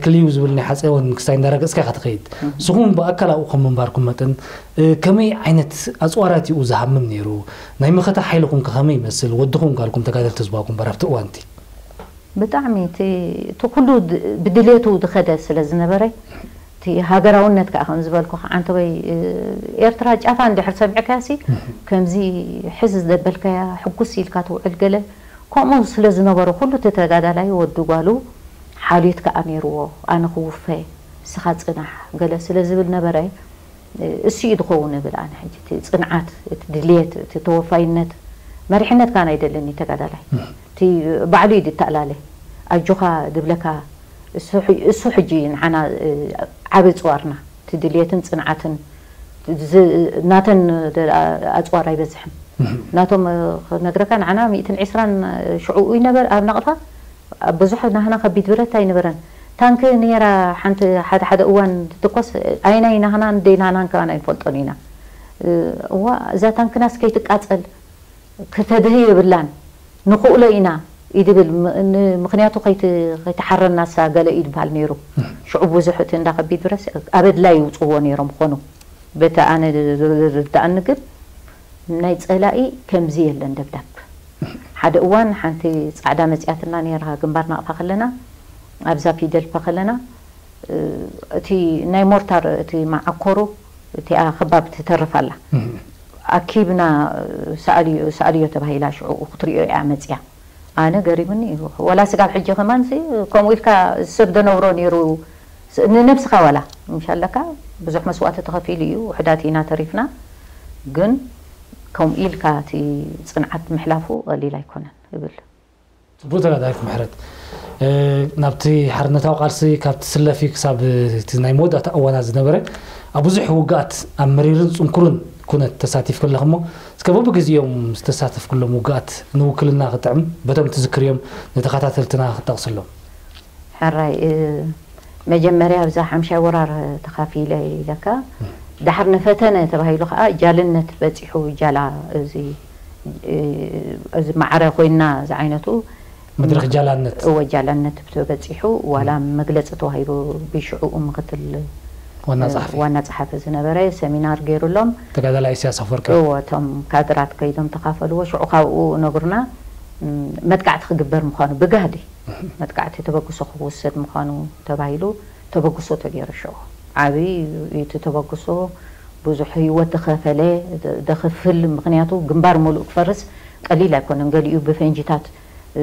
ክልዩ ዝብል ናይ ሓፂ እውን ክሳይ እንዳረገፅካ ኢኻ ትኸይድ ንስኹም ብኣካል ኣብኡ ከም ምንባርኩም መጠን ከመይ ዓይነት ኣፅዋራት እዩ ዝሃምም ነይሩ ናይ መኸተ ሓይልኹም ከ ከመይ ይመስል ወድኹም ጋልኩም ተጋደልቲ ዝባኩም በራብቲ እዋንቲ ብጣዕሚ እቲ እቲ ኩሉ ድ- ብድሌቱ ዝኸደ ስለ ዝነበረ እቲ ሃገራውነት ከዓ ከም ዝበልኩ ከዓ ኣንተወይ እ፣ ኤርትራ ጫፋ እንድሕር ሰሚዕካሲ ከምዚ ሕዚ ዝደበልካያ ሕጉስ ኢልካ ትውዕል ገለ ከምኡ ስለ ዝነበረ ኩሉ እቲ ተጋዳላይ ወዲ ጓሉ ሓልዮት ከዓ ነይርዎ ኣነ ክውፈ ንስኻ ፅናሕ ገለ ስለ ዝብል ነበረ እሱ እዩ ዝኸውን እብል ኣነ ሕጂ እቲ ፅንዓት እቲ ድልየት እቲ ተወፋይነት መሪሕነት ካን ኣይደልን እዩ ተጋዳላይ እቲ ባዕሉ እዩ ድተኣላለ ኣጆኻ ድብለካ እሱ ሕጂ ንዓና ዓብ ፅዋርና ትድልየትን ፅንዓትን ናተን ኣፅዋር ኣይበዝሕን። ናቶም ክነግረካ ንዓና ሚእትን ዕስራን ሽዑኡ ይነበር ኣብ ናቕፋ ብዙሕ ናህና ከቢድ ብረት ኣይነበረን። ታንክ ነራ ሓንቲ ሓደ ሓደ እዋን ትትኮስ ኣይናይ ናህናን ደይ ናህናን ከማን ኣይንፈልጦን ኢና። እዋ እዛ ታንክናስ ከይትቃፀል ክተድህ የብላን ንኽእሎ ኢና ይድብል። ምኽንያቱ ከይትሓረናሳ ገለ እዩ ድበሃል ነይሩ። ሽዑ ብዙሕ እቲ እንዳ ከቢድ ብረት ኣብ ኣድላይ ይውፅዎ ነይሮም ኾኑ በቲ ኣነ ዝርዳእኒ ግን ናይ ፀላኢ ከምዚ የለን ደብዳብ። ሓደ እዋን ሓንቲ ፃዕዳ መፅያትና ነይራ ግንባር ናቕፋ ከለና ኣብዛ ፊደልፓ ከለና እቲ ናይ ሞርታር እቲ መዓኮሩ እቲኣ ክባብ ትተርፍ ኣላ ኣኪብና ሰኣልዮ ተባሂላ ሽዑ ክትሪኦ እያ መፅያ። ኣነ ገሪሙኒ እዩ። ወላ ስጋብ ሕጂ ከማን ከምኡ ኢልካ ሰብ ደነብሮ ነይሩ ንነብስኻ ዋላ ምሻለካ ብዙሕ መስዋእቲ ተኸፊሉ እዩ ውሕዳት ኢና ተሪፍና። ግን ከምኡ ኢልካ እቲ ፅንዓት ምሕላፉ ቀሊል ኣይኮነን እብል። ጽቡቅ ተጋዳሊት ምሕረት ናብቲ ሓርነታዊ ቃልሲ ካብ ትስለፊ ክሳብ እቲ ናይ መወዳእታ እዋናት ዝነበረ ኣብ ብዙሕ ውግኣት ኣብ መሪርን ጽንኩርን ኩነት ተሳቲፍኪ ኣለኺ እሞ እስከ በብግዜኦም ዝተሳተፍክሎም ውግኣት ንውክልና ክጥዕም በቶም ትዝክርዮም ንተኸታተልትና ክትጠቕስሎም። ሕራይ መጀመርያ ኣብዛ ሓምሻይ ወራር ተኻፊለ ኢለካ ድሓር ንፈተነ ተባሂሉ ከዓ ጃልነት በፂሑ ጃላ እዚ እዚ ማዕረ ኮይና ዝዓይነቱ መድረክ ጃላነት እወ ጃላነት ተበፂሑ ዋላ መግለፂ ተዋሂቡ ብሽዕኡ ምክትል ዋና ፀሓፊ ዋና ፀሓፊ ዝነበረ ሰሚናር ገይሩሎም ተጋዳላይ ኢሳያስ ኣፈወርቂ እወ እቶም ካድራት ከይዶም ተካፈልዎ ሽዑ ካብኡ ነግሩና መጥቃዕቲ ክግበር ምኳኑ ብጋህዲ መጥቃዕቲ ተበግሶ ክውሰድ ምኳኑ ተባሂሉ ተበግሶ ተገይሩ ሽዑ ዓብይ እቲ ተበግሶ ብዙሕ ህይወት ተኸፈለ ደኽፍል ምኽንያቱ ግንባር ሙሉእ ክፈርስ ቀሊል ኣይኮነን ገሊኡ ብፈንጂታት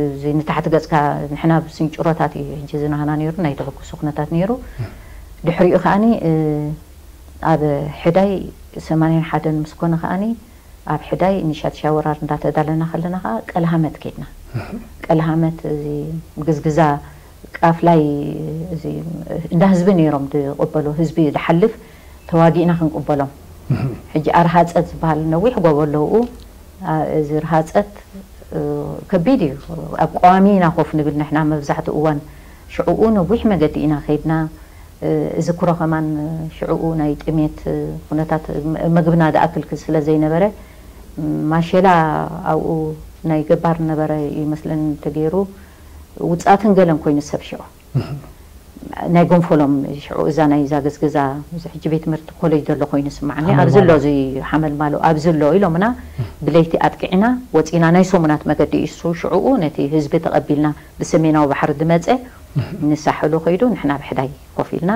እዚ ንታሕቲ ገፅካ ንሕና ስንጭሮታት እዩ ሕጂ ዝናህና ነይሩ ናይ ተበግሶ ኩነታት ነይሩ ድሕሪኡ ከዓኒ ኣብ ሕዳይ ሰማንያን ሓደን ምስ ኮነ ከዓኒ ኣብ ሕዳይ ንሻድሻይ ወራር እንዳተዳለና ከለና ከዓ ቀልሃመት ከይድና ቀልሃመት እዚ ግዝግዛ ቃፍላይ እዚ እንዳ ህዝቢ ነይሮም ዝቕበሉ ህዝቢ ዝሓልፍ ተዋጊእና ክንቅበሎም ሕጂ ኣርሃፀት ዝበሃል ነዊሕ ጎቦ ኣለውኡ እዚ ርሃፀት ከቢድ እዩ ኣብ ቀዋሚ ኢና ኮፍ ንብል ንሕና መብዛሕትኡ እዋን ሽዕኡ ነዊሕ መገዲ ኢና ከይድና እዝክሮ ከማን ሽዕኡ ናይ ጥሜት ኩነታት መግብና ዝኣክል ስለ ዘይነበረ ማሸላ ኣብኡ ናይ ገባር ነበረ ይመስለኒ ተገይሩ ውፅኣትን ገለን ኮይኑ ሰብ ሽዑ ናይ ጎንፎሎም ሽዑ እዛ ናይ እዛ ገዝግዛ እዚ ሕጂ ቤት ትምህርቲ ኮሌጅ ዘሎ ኮይኑ ስማዓኒ ኣብዚ ኣሎ እዚ ሓመል ማሎ ኣብዚ ኣሎ ኢሎምና ብለይቲ ኣጥቂዕና ወፂና ናይ ሰሙናት መገዲ እሱ ሽዕኡ ነቲ ህዝቢ ተቐቢልና ብሰሜናዊ ባሕሪ ዝመፀ ንሳሕሉ ከይዱ ንሕና ብሕዳይ ኮፍ ኢልና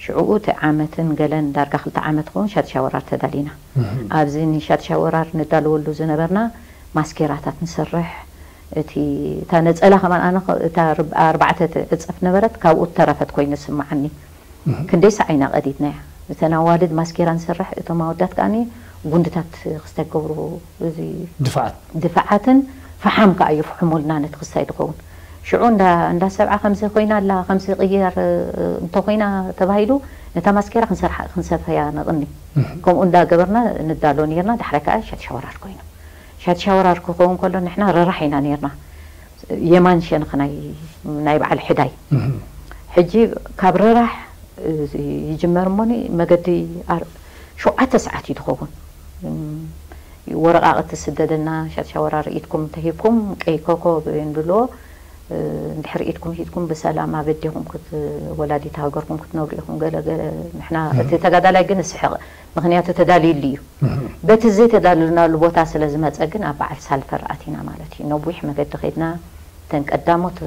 ሽዕኡ እቲ ዓመትን ገለን ዳርጋ ክልተ ዓመት ክኸውን ሻድሻ ወራር ተዳሊና ኣብዚ ንሻድሻ ወራር ንዳለወሉ ዝነበርና ማስኬራታት ንሰርሕ እቲ እታ ነፀላ ከማን ኣነ እታ ኣርባዕተ ትዕፀፍ ነበረት ካብኡ ተረፈት ኮይኑ ስማዓኒ ክንደይ ሰዓይና ቀዲድናያ እተን ኣዋልድ ማስኬራ ንሰርሕ እቶም ኣወዳት ከዓኒ ጉንድታት ክስተገብሩ እዚ ድፋዓት ድፋዓትን ፈሓም ከዓ ይፍሕሙልና ነቲ ክስታይ ዝኸውን ሽዑ እንዳ ሰብዓ ከምዚ ኮይና ኣላ ከምዚ ቅየር እንተኮይና ተባሂሉ ነታ ማስኬራ ክንሰርሓ ክንሰፈያ ነቕኒ ከምኡ እንዳገበርና ንዳሎ ነርና ዳሕራይ ከዓ ሸትሻወራር ኮይኑ ሻድሻ ወራር ክኸውን ከሎ ንሕና ረራሕ ኢና ነርና የማን ሸንኽ ናይ ናይ በዓል ሕዳይ ሕጂ ካብ ረራሕ ይጅመር እሞኒ መገዲ ሸውዓተ ሰዓት እዩ ዝኸውን ወረቃቅቲ ትስደደና ሻድሻ ወራር ኢድኩም እንተሂብኩም ቀይ ኮኮብ ንብልዎ እንድሕር ኢድኩም ሂድኩም ብሰላም ኣበዴኹም ወላዲት ሃገርኩም ክትነብሩ ኢኹም ገለ ገለ ንሕና እቲ ተጋዳላይ ግን ስሕቕ ምኽንያቱ ተዳልዩሉ እዩ። በቲ ዘይተዳለልናሉ ቦታ ስለ ዝመፀ ግን ኣብ በዓል ሳልፈር ኣቲና ማለት እዩ። ነዊሕ መገዲ ከይድና እተን ቀዳሞት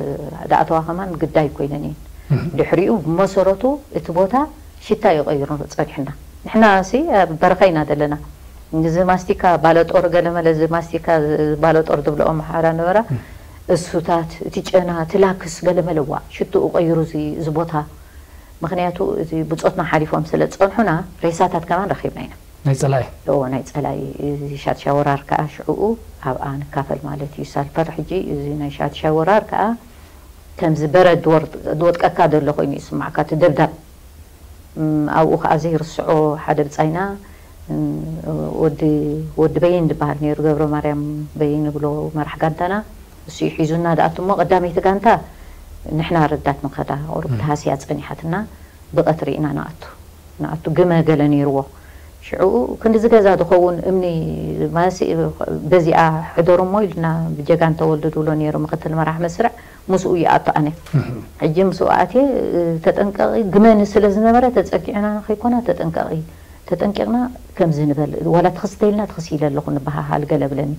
ዝኣተዋ ከማን ግዳይ ኮይነን እየን። ድሕሪኡ ብመሰረቱ እቲ ቦታ ሽታ እዩ ቀይሩ ፀኒሑና። ንሕና ሲ ኣብ በረኻ ኢና ዘለና። እዚ ማስቲካ ባለጦር ገለመለ እዚ ማስቲካ ባለጦር ዝብልኦ ኣምሓራ ነበራ እሱታት እቲ ጨና እቲ ላክስ ገለመለ ዋ ሽትኡ ቀይሩ እዚ ቦታ ምኽንያቱ እዚ ብጾትና ሓሊፎም ስለ ዝጸንሑና ሬሳታት ከማን ረኺብና ኢና። ናይ ጸላኢ። እዎ ናይ ጸላኢ። እዚ ሻድሻይ ወራር ከኣ ሽዕኡ ኣብኣ ንካፈል ማለት እዩ። ሳልፈር ሕጂ እዚ ናይ ሻድሻይ ወራር ከኣ ከምዚ በረድ ዝወርድ- ዝወጥቀካ ዘሎ ኮይኑ ይስማዕካ፣ እቲ ደብዳብ። እም፣ ኣብኡ ከዓ ዘይርስዖ ሓደ ብጻይና፣ እም፣ ወዲ ወዲ በይን ዝበሃል ነይሩ፣ ገብረ ማርያም በይን ብሎ መራሕ ጋንታና። እሱ እዩ ሒዙና። ደኣቱ እሞ ቀዳመይቲ ጋንታ ንሕና ረዳት ንኸዳ፣ ቁሩብ ተሃስያ ጸኒሓትና። ብቐትሪ ኢና ንኣቱ ንኣቱ ግመ ገለ ነይርዎ። ሽዑ ክንድዚ ገዛ ዝኸውን እምኒ ማሲ በዚኣ ሕደሩ እሞ ኢልና ብጀጋን ተወልዱ ዝብሎ ነይሩ ምክትል መራሕ መስርዕ፣ ምስኡ ይኣቱ ኣነ። ሕጂ ምስኡ ኣትየ፣ ተጠንቀቒ፣ ግመ ስለ ዝነበረ ተጸጊዕና ከይኮና ተጠንቀቒ፣ ተጠንቂቕና ከምዚ ንበል፣ ዋላ ትኽስተ ኢልና ትኽስ ኢለ ኣለኹ ንበሃሃል ገለ ብለኒ።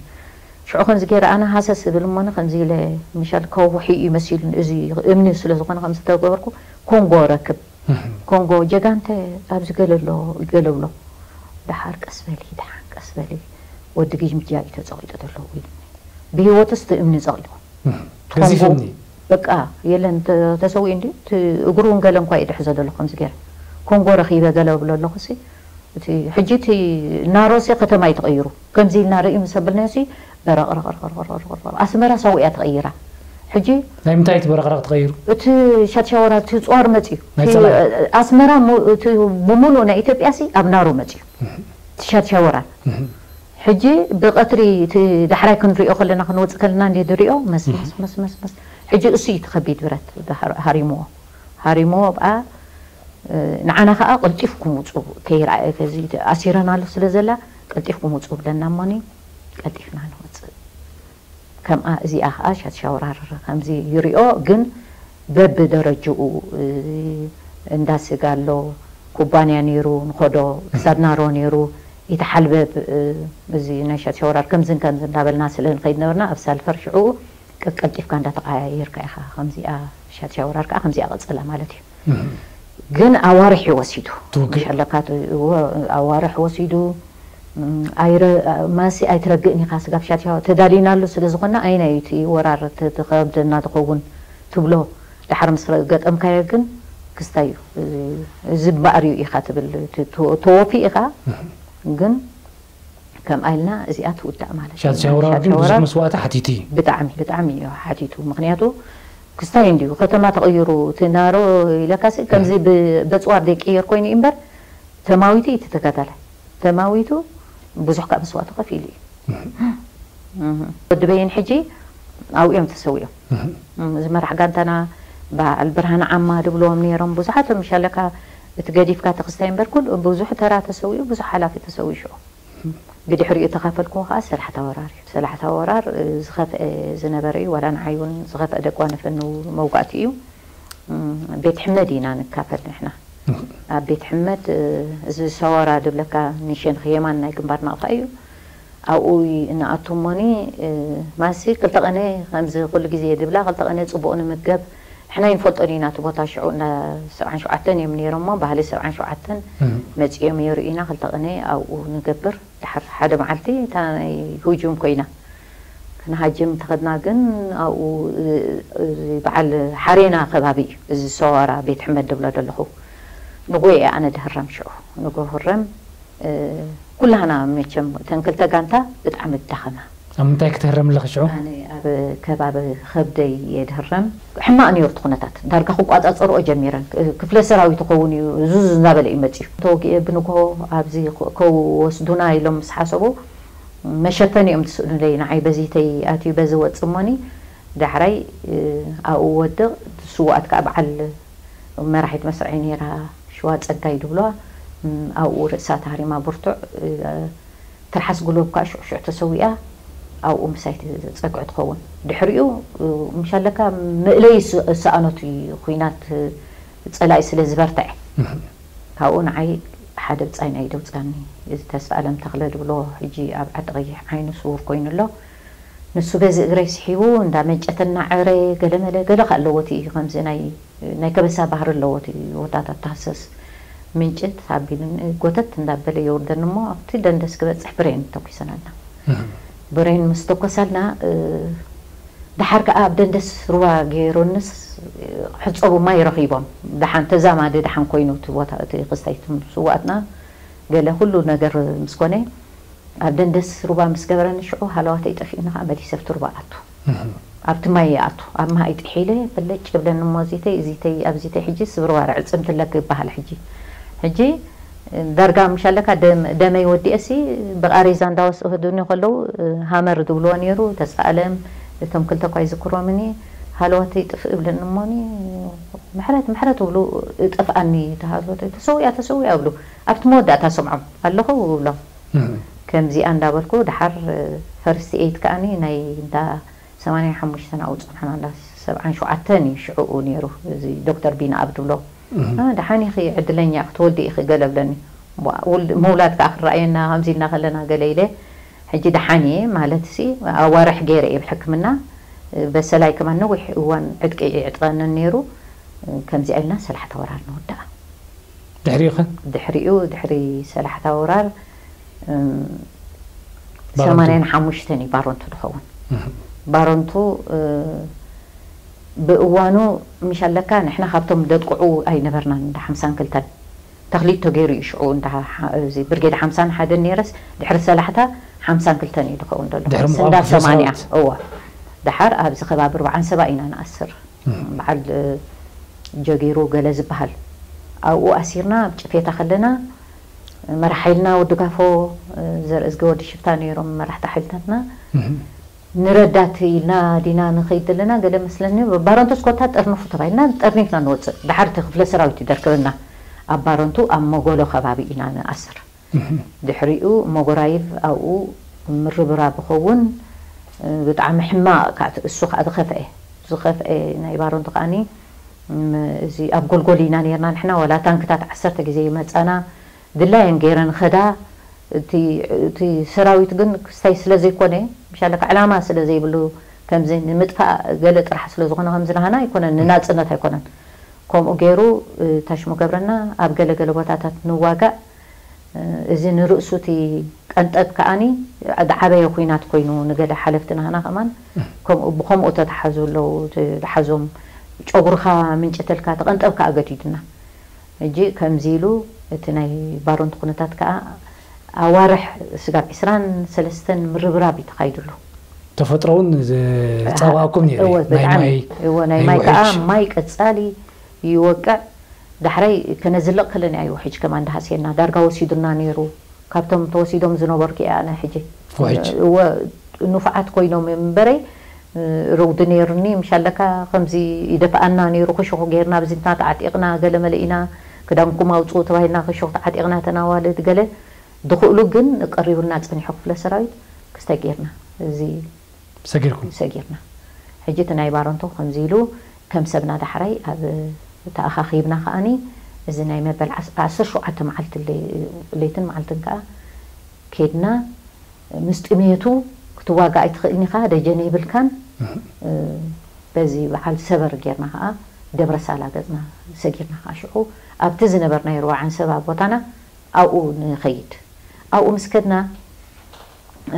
ሽዑ ከምዚ ገይረ ኣነ ሃሰስ እብል እሞኒ ከምዚ ኢለ ምሻል ከውሒ እዩ መሲሉኒ፣ እዚ እምኒ ስለ ዝኾነ ከምዚ ተገበርኩ ኮንጎ ረክብ። ኮንጎ ጀጋንተ ኣብዚ ገለ ኣሎ ገለ ብሎ። ደሓር ቀስ በሊ፣ ደሓር ቀስ በሊ፣ ወዲ ግምጃ እዩ ተጸቒጡ ዘሎ ኢሉኒ። ብህይወትስ እቲ እምኒ ጸቒጡ። ገዚፍ እምኒ። በቃ የለን፣ ተ- ተሰዊኡ እንዲ እቲ እግሩ እውን ገለ እንኳ ይድሕዞ ዘሎ ከምዚ ገይረ። ኮንጎ ረኺበ ገለ ብሎ ኣለኹ ሲ እቲ ሕጂ እቲ ናሮሲ ከተማ እዩ ተቐይሩ። ከምዚ ኢልና ርኢ ምስ ኣበልናዮ ሲ በረቕረቕረቕረቕረቕረቕ ኣስመራ ሳው እያ ተቐይራ። ሕጂ ናይ ምንታይ እቲ በረቕረቕ ተቐይሩ? እቲ ሻድሻወራ እቲ ጽዋር መጽዩ። ናይ እቲ ጸላኢ። ኣስመራ ሙ- እቲ ብምሉእ ናይ ኢትዮጵያ ሲ ኣብ ናሮ መጽዩ። እቲ ሻድሻወራ። ሕጂ ብቐትሪ እቲ ዳሕራይ ክንሪኦ ከለና ክንወጽእ ከለና እንዲ ንሪኦ መስ መስ መስ መስ መስ። ሕጂ እሱ እዩ እቲ ከቢድ ብረት ሃር- ሃሪምዎ። ሃሪምዎ ብኣ ንዓና ከዓ ቀልጢፍኩም ውፁ ከይረኣየ ከዚ ኣሲረናሉ ስለ ዘላ ቀልጢፍኩም ውፁ ብለና እሞኒ ቀልጢፍና ንወፅእ። ከምኣ እዚኣ ከዓ ሻትሻውራር ከምዚ ይሪኦ ግን በብደረጅኡ እንዳ ስጋ ኣሎ፣ ኩባንያ ነይሩ ንኸዶ ክሳድ ናሮ ነይሩ ይተሓልበብ። እዚ ናይ ሻትሻውራር ከምዝን ከምዚ እንዳበልና ስለ ንኸይድ ነበርና ኣብ ሳልፈር ሽዑ ቀልቀልጢፍካ እንዳተቀያየርካ ኢኻ ከምዚኣ ሻትሻውራር ከዓ ከምዚኣ ቀፅላ ማለት እዩ። ግን ኣዋርሕ እዩ ወሲዱ። ትውግእ። መሸለካ ት- እወ፣ ኣዋርሕ ወሲዱ። ም፣ ኣይረ- ማሲ ኣይትረግእን ኢኻ ስጋብ ሻትሻ ተዳሊናሉ ስለ ዝኾና ኣይናዩ እቲ ወራር ት- ትኸብደና ትኸውን ትብሎ። ድሓር ምስ ገጠምካዮ ግን ክስታይ እዩ። እዚ እምበኣር እዩ ኢኻ ትብል። ት- ተ- ተወፊ ኢኻ ግን ከምኣ ኢልና እዚኣ ትውዳእ ማለት እዩ። ሻትሻውራር ግን ብዙሕ መስዋእቲ ሓቲቱ እዩ። ብጣዕሚ ብጣዕሚ እዩ ሓቲቱ። ምክንያቱ ክስታይ እንዲዩ ከተማ ተቐይሩ እቲ ናሮ ኢለካሲ ከምዚ ብ- በፅዋር ዘይቀየር ኮይኑ እዩ እምበር ተማዊቱ እዩ እቲ ተጋዳላይ። ተማዊቱ ብዙሕ ካብ መስዋእቲ ከፊሉ እዩ። ወዲ በይን ሕጂ ኣብኡ እዮም ተሰዊኦም። እዚ መራሕ ጋንታና በዓል ብርሃን ዓማ ድብልዎም ነይሮም ብዙሓት እዮም። ሻለካ እቲ ገዲፍካ ተክስታይ እምበር ኩሉ ብዙሕ ተራ ተሰዊኡ ብዙሕ ሓላፊ ተሰዊኡ ሽዑ። ብድሕሪኡ እተኻፈልክዎ ከዓ ሰላሕታ ወራር እዩ። ሰላሕታ ወራር ዝኸፍአ ዝነበረ እዩ። ዋላ ንዓይ እውን ዝኸፍአ ደቋ ነፈኑ መውጋእቲ እዩ። ቤት ሕመድ ኢና ንካፈል ንሕና። ኣብ ቤት ሕመድ እዚ ሰዋራ ድብለካ ኒሸን ኸየማን ናይ ግንባር ናቕፋ እዩ። ኣብኡ ንኣቱ እሞኒ ማሲ ክልተ ቀነ ከምዚ ኩሉ ግዜ ድብላ ክልተ ቀነ ፅቡቕ ንምገብ ሕና ይንፈልጦን ኢና እቲ ቦታ ሽዑ እንዳ ሰብዓን ሸውዓተን እዮም ነይሮሞ ባህሊ ሰብዓን ሸውዓተን መፂኦም የርእዩና ክልተ ቀነ ኣብኡ ንገብር። ድሓር ሓደ መዓልቲ እታ ናይ ሁጁም ኮይና ክንሃጅም ተኸድና ግን ኣብኡ እዚ በዓል ሓሬና ከባቢ እዩ እዚ ሰዋራ ቤት ሕመድ ድብሎ ዘለኹ። ንጎ እየ ኣነ ድህረም ሽዑ ንጎ ህረም ኩላህና መቸም እተን ክልተ ጋንታ ብጣዕሚ ድዳኸማ። ኣብ ምንታይ ክትህረም ኣለኺ ሽዑ? ኣነ ኣብ ከባቢ ከብደይ እየ ድህረም። ሕማቕ ነይሩ እቲ ኩነታት ዳርጋ ክቋፃፀርኦ ጀሚረን። ክፍለ ሰራዊት ይኸውን እዩ ዙዝ እናበለ እዩ መፅዩ ተወጊኤ ብንግሆ ኣብዚ ከ- ከወስዱና ኢሎም ምስ ሓሰቡ መሸፈኒ እዮም ዝስእኑለይ ንዓይ በዚተይ ኣትዩ በዚ ወፅ እሞኒ ዳሕራይ ኣብኡ ወድቕ። ስዋኣት ከዓ በዓል መራሒት መስርዐይ ነይራ ሽዋ ፀጋይ ድብለዋ ኣብኡ ርእሳ ተሃሪማ ብርቱዕ ትርሓስ ጉልበብ ከዓ ሽዑ ሽዑ ተሰዊኣ ኣብኡ ምሳይ ትፀግዑ ትኸውን። ድሕሪኡ ምሻለካ መእለይ ዝሰኣነቱ ኩናት ፀላኢ ስለ ዝበርትዐ ካብኡ ንዓይ ሓደ ብፃይ ናይ ደውፃኒ እዚ ተስፋ ኣለም ተኽለ ድብሎ ሕጂ ኣብ ዓዲ ቀይሕ ዓይኑ ስውር ኮይኑ ኣሎ። ንሱ በዚ እግረይ ስሒቡ እንዳ መንጨተ እናዐረ ገለመለ ገለ ከ ኣለዎ እቲ ከምዚ ናይ ናይ ከበሳ ባህሪ ኣለዎ እቲ ወዳት ኣተሃሰስ ምንጭት ኣቢሉኒ ጎተት እንዳበለ የውርደኒ እሞ ኣብቲ ደንደስ ክበፅሕ ብሬን ተኩሰናልና። ብሬን ምስ ተኮሳልና ድሓር ከዓ ኣብ ደንደስ ሩባ ገይሮንስ ሕፀቡ ማይ ረኺቦም ደሓን ተዛማዲ ደሓን ኮይኑ እቲ ቦታ እቲ ክስታይ ስዋኣትና ገለ ኩሉ ነገር ምስ ኮነ ኣብ ደንደስ ሩባ ምስ ገበረኒ ሽዑ ሃለዋተይ ጠፊኡኒ ከዓ መሊሰ ኣብቲ ሩባ ኣቱ። ኣብቲ ማይ ይኣቱ። ኣብ ማይ ጥሒለ በለጭ ይብለኒ እሞ፣ እዚተይ፣ እዚተይ፣ ኣብዚተይ፣ ሕጂ ስብርባር ዕፅምቲ ኣለኪ ይበሃል። ሕጂ፣ ሕጂ ዳርጋ ምሻለካ ደም-፣ ደመይ ወዲኤሲ ብቓሬዛ እንዳወስዱኒ ከለዉ፣ ሃመር ዝብልዎ ነይሩ፣ ተስፋ ኣለም፣ እቶም ክልተ እኳ ይዝክሮምኒ፣ ሃለዋተይ ጥፍእ እብለኒ እሞኒ፣ "ምሕረት፣ ምሕረት" እብሉ፣ እጠፍኣኒ፣ ተሃለወተይ፣ "ተሰዊኣ፣ ተሰዊኣ" እብሉ። ኣብቲ መወዳእታ ሰምዖም ኣለኹ እብሎም። እህ። ከምዚኣ እንዳበልኩ፣ ደሓር ፈርስት ኤይድ ከኣኒ ናይ እንዳ ሰማንያን ሓሙሽተን ኣብኡ ጸንሐና፣ እንዳ ሰብዓን ሸውዓተን እዩ ሽዕኡ ነይሩ፣ እዚ ዶክተር ቢንኣብ ዝብሎ። እህ። "አ፣ ደሓን ኢኺ፣ ዕድለኛ ክትወልዲ ኢኺ" ገለ ብለኒ። ዋ-፣ ውል-፣ ምውላድ ከኣ ክረኣየና ከምዚ ኢልና ከለና ገለ ኢለ፣ ሕጂ ደሓን እየ ማለትሲ፣ ኣዋርሕ ገይረ እየ ብሕክምና፣ በሰላይ ከማን ነዊሕ እዋን ዕጥቂ ይዕጥቀንን ነይሩ። ከምዚኣ ኢልና ሰላሕታ ወራር ንወድኣ። ድሕሪኡ ኸ? ድሕሪኡ፣ ድሕሪ ሰላሕታ ወራር፣ እም፣ ባረንቱ። ሰማንያን ሓሙሽተን እዩ ባረንቱ ዝኸውን። እህ። ባረንቱ፣ እ፣ ብእዋኑ ምሽ ኣለካ፣ ንሕና ካብቶም ደጥቅዑ ኣይነበርናን፣ እንዳ ሓምሳን ክልተን። ተኽሊት ተገይሩ እዩ ሽዑ፣ እንዳ ሓ-፣ እዚ ብርጌድ ሓምሳን ሓደን ነይረስ፣ ድሕሪ ሰላሕታ ሓምሳን ክልተን እዩ ዝኸውን ዘሎ። ድሕሪ ምቋም ስንዳ ክፍለ ሰማንያ፣ ሰራዊት። እወ። ደሓር ኣብዚ ከባቢ ኣርብዓን ሰባ ኢና ንኣስር። እህ። በዓል፣ እ፣ ጀጊሩ ገለ ዝበሃል። ኣብኡ ኣሲርና፣ ኣብ ጭፌታ ከለና፣ መራሕ ሓይልና ወዲ ጋፎ፣ እ፣ ዘርእዝጊ ወዲ ሽፍታ ነይሮም መራሕቲ ሓይልታትና። እህ። ንረዳት ኢልና ዲና ንኸይድ ዘለና ገለ መስለኒ፣ ባረንቱ ስኮታ ጠርንፉ ተባሂልና ጠርኒፍና ንወፅእ። ደሓር እቲ ክፍለ ሰራዊት ይደርክበና። ኣብ ባረንቱ ኣብ መጎሎ ከባቢ ኢና ንኣስር። እህ። ድሕሪኡ መጎራይቭ ኣብኡ ምርብራብ ይኸውን። ብጣዕሚ ሕማቕ፣ እሱ ከዓ ዝኸፍአ፣ ዝኸፍአ ናይ ባረንቱ ከዓኒ፣ ም-፣ እዚ ኣብ ጎልጎል ኢና ነርና ንሕና፣ ዋላ ታንክታት ዓሰርተ ግዜ ይመጻና፣ ድላየን ገይረን ኸዳ። እቲ፣ እቲ ሰራዊት ግን ክስታይ ስለ ዘይኮነ፣ ምሻለካ ዕላማ ስለ ዘይብሉ፣ ከምዚ ንምጥፋእ ገለ ጥራሕ ስለ ዝኾነ፣ ከምዚ ናህና ኣይኮነን፣ ንናጽነት ኣይኮነን። ከምኡ ገይሩ፣ እ፣ ታሽሙ ገብረና ኣብ ገለ ገለ ቦታታት ንዋጋእ፣ እ፣ እዚ ንርእሱ እቲ ቀንጠብ ከኣኒ ዝዓበየ ኲናት ኮይኑ፣ ንገለ ሓለፍቲ ናህና ከማን ከምኡ፣ ብኸምኡ ተተሓዙ ኣለዉ። እቲ ዝሓዞም ጨጉርኻ ምንጭተልካ ተቐንጠብ ከኣ ገዲዱና። ሕጂ ከምዚ ኢሉ እቲ ናይ ባሮንት ኩነታት ከኣ ኣዋርሕ ስጋብ ዕስራን ሰለስተን ምርብራብ እዩ ተኻይዱሉ። ተፈጥሮ እውን ዝጸዋእኩም ነይሩ እዩ። እወ፣ ናይ ብጣዕሚ። ማይ፣ እወ፣ ናይ ናይ ማይ ከኣ ውሕጅ። ማይ ቀጻሊ ይወቅዕ። ዳሕራይ ከነዝልቕ ከለና እዩ ውሕጅ ከማን ዝሃስየና። ዳርጋ ወሲዱና ነይሩ። ካብቶም ተወሲዶም ዝነበርኩ እየ ኣነ ሕጂ። ውሕጅ። እወ፣ ንፉዓት ኮይኖም እዮም እምበረይ፣ እ፣ ርጉዲ ነይሩኒ፣ ምሻለካ ከምዚ ይደፍኣና ነይሩ፣ ክሹኽ ጌርና፣ ብዚንትና ተዓጢቕና፣ ገለ መለ ኢና፣ ክዳንኩም ኣውጽኡ ተባሂልና፣ ክሹኽ ተዓጢቕና፣ ተናዋልድ ገለ፣ ዝኽእሉ ግን ቀሪቡልና ጸኒሑ ክፍለ ሰራዊት፣ ክስታይ ጌርና፣ እዚ ሰጊርኩም? ሰጊርና። ሕጂ እቲ ናይ ባረንቱ ከምዚ ኢሉ፣ ከም ሰብና ዳሕራይ ኣብ ተኣኻኺብና ከኣኒ፣ እዚ ናይ መበል ዓስ-፣ ዓሰርተ ሸውዓተ መዓልቲ ለ-፣ ለይትን መዓልትን ከኣ ኬድና፣ ምስ ጥሜቱ ክትዋጋእ ኣይትኽእልን ኢኻ፣ ደጀን የብልካን። እህ። እ፣ በዚ በዓል ሰበር ጌርና ኸዓ ደብረ ሳላ ገጽና ሰጊርና ኸዓ ሽዑ ኣብቲ ዝነበርናዮ ሩባ ዓንሰባ ቦታና ኣብኡ ንኸይድ። ኣብኡ ምስ ከድና፣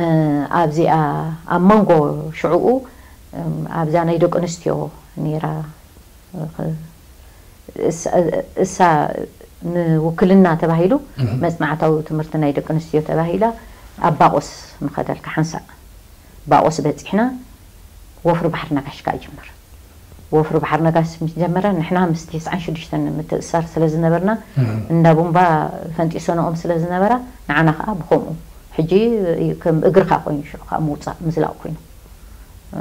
እ፣ ኣብዚኣ ኣብ መንጎ ሽዑኡ፣ እም፣ ኣብዛ ናይ ደቂ ኣንስትዮ ነይራ፣ እሳ፣ እሳ ንውክልና ተባሂሉ፣ እህ። መጽናዕታዊ ትምህርቲ ናይ ደቂ ኣንስትዮ ተባሂላ ኣብ ባቆስ ምኸደልካ ሓንሳእ። ባቆስ በጺሕና፣ ወፍሪ ባሕሪ ነጋሽ ከኣ ይጅምር። ወፍሪ ባሕሪ ነጋሽ ምስ ጀመረ፣ ንሕና ምስ ተስዓን ሽዱሽተን ምትእስሳር ስለ ዝነበርና፣ እህ። እንዳ ቡምባ ፈንጢሰንኦም ስለ ዝነበራ፣ ንዓና ከኣ ብኸምኡ። ሕጂ ከም እግርኻ ኮይኑ፣ ሽዑ ከኣ ምውጻእ፣ ምዝላቕ ኮይኑ። እ፣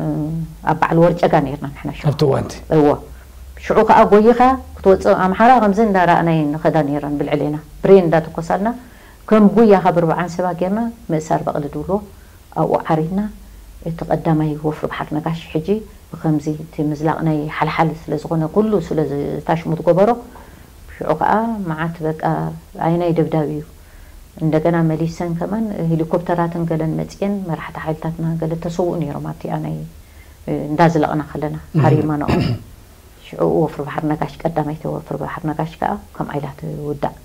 ኣብ በዓል ወርጨጋ ነይርና ንሕና ሽዑ። ኣብቲ እዋንቲ? እወ። ሽዑ ከኣ ጎይኻ ክትወጽእ ኣምሓራ ከምዚ እንዳረኣናየን ንኸዳ ነይረን ብልዕሌና። ብሬን እንዳተኮሳልና ከም ጉያ ካብ ርብዓን ሰባ ጌርና ምእሳር በቕሊ ድብልዎ ኣብኡ ዓሪድና። እቲ ቀዳማይ ወፍሪ ባሕሪ ነጋሽ ሕጂ ብኸምዚ እቲ ምዝላቕ ናይ ሓልሓል ስለ ዝኾነ ኩሉ ስለ ዝታሽሙ ዝገበሮ፣ ሽዑ ከኣ መዓት በቃ ኣይናይ ደብዳብ እዩ። እንደገና መሊሰን ከማን ሄሊኮፕተራትን ገለን መጽየን መራሕቲ ሓይልታትና ገለ ተሰውኡ ነይሮም ኣብቲኣ ናይ፣ እ፣ እንዳዝለቕና ከለና እህ። ሃሪማናኦም። ሽዑ ወፍሪ ባሕሪ ነጋሽ ቀዳማይቲ ወፍሪ ባሕሪ ነጋሽ ከኣ ከምኣ ኢላ ትውዳእ።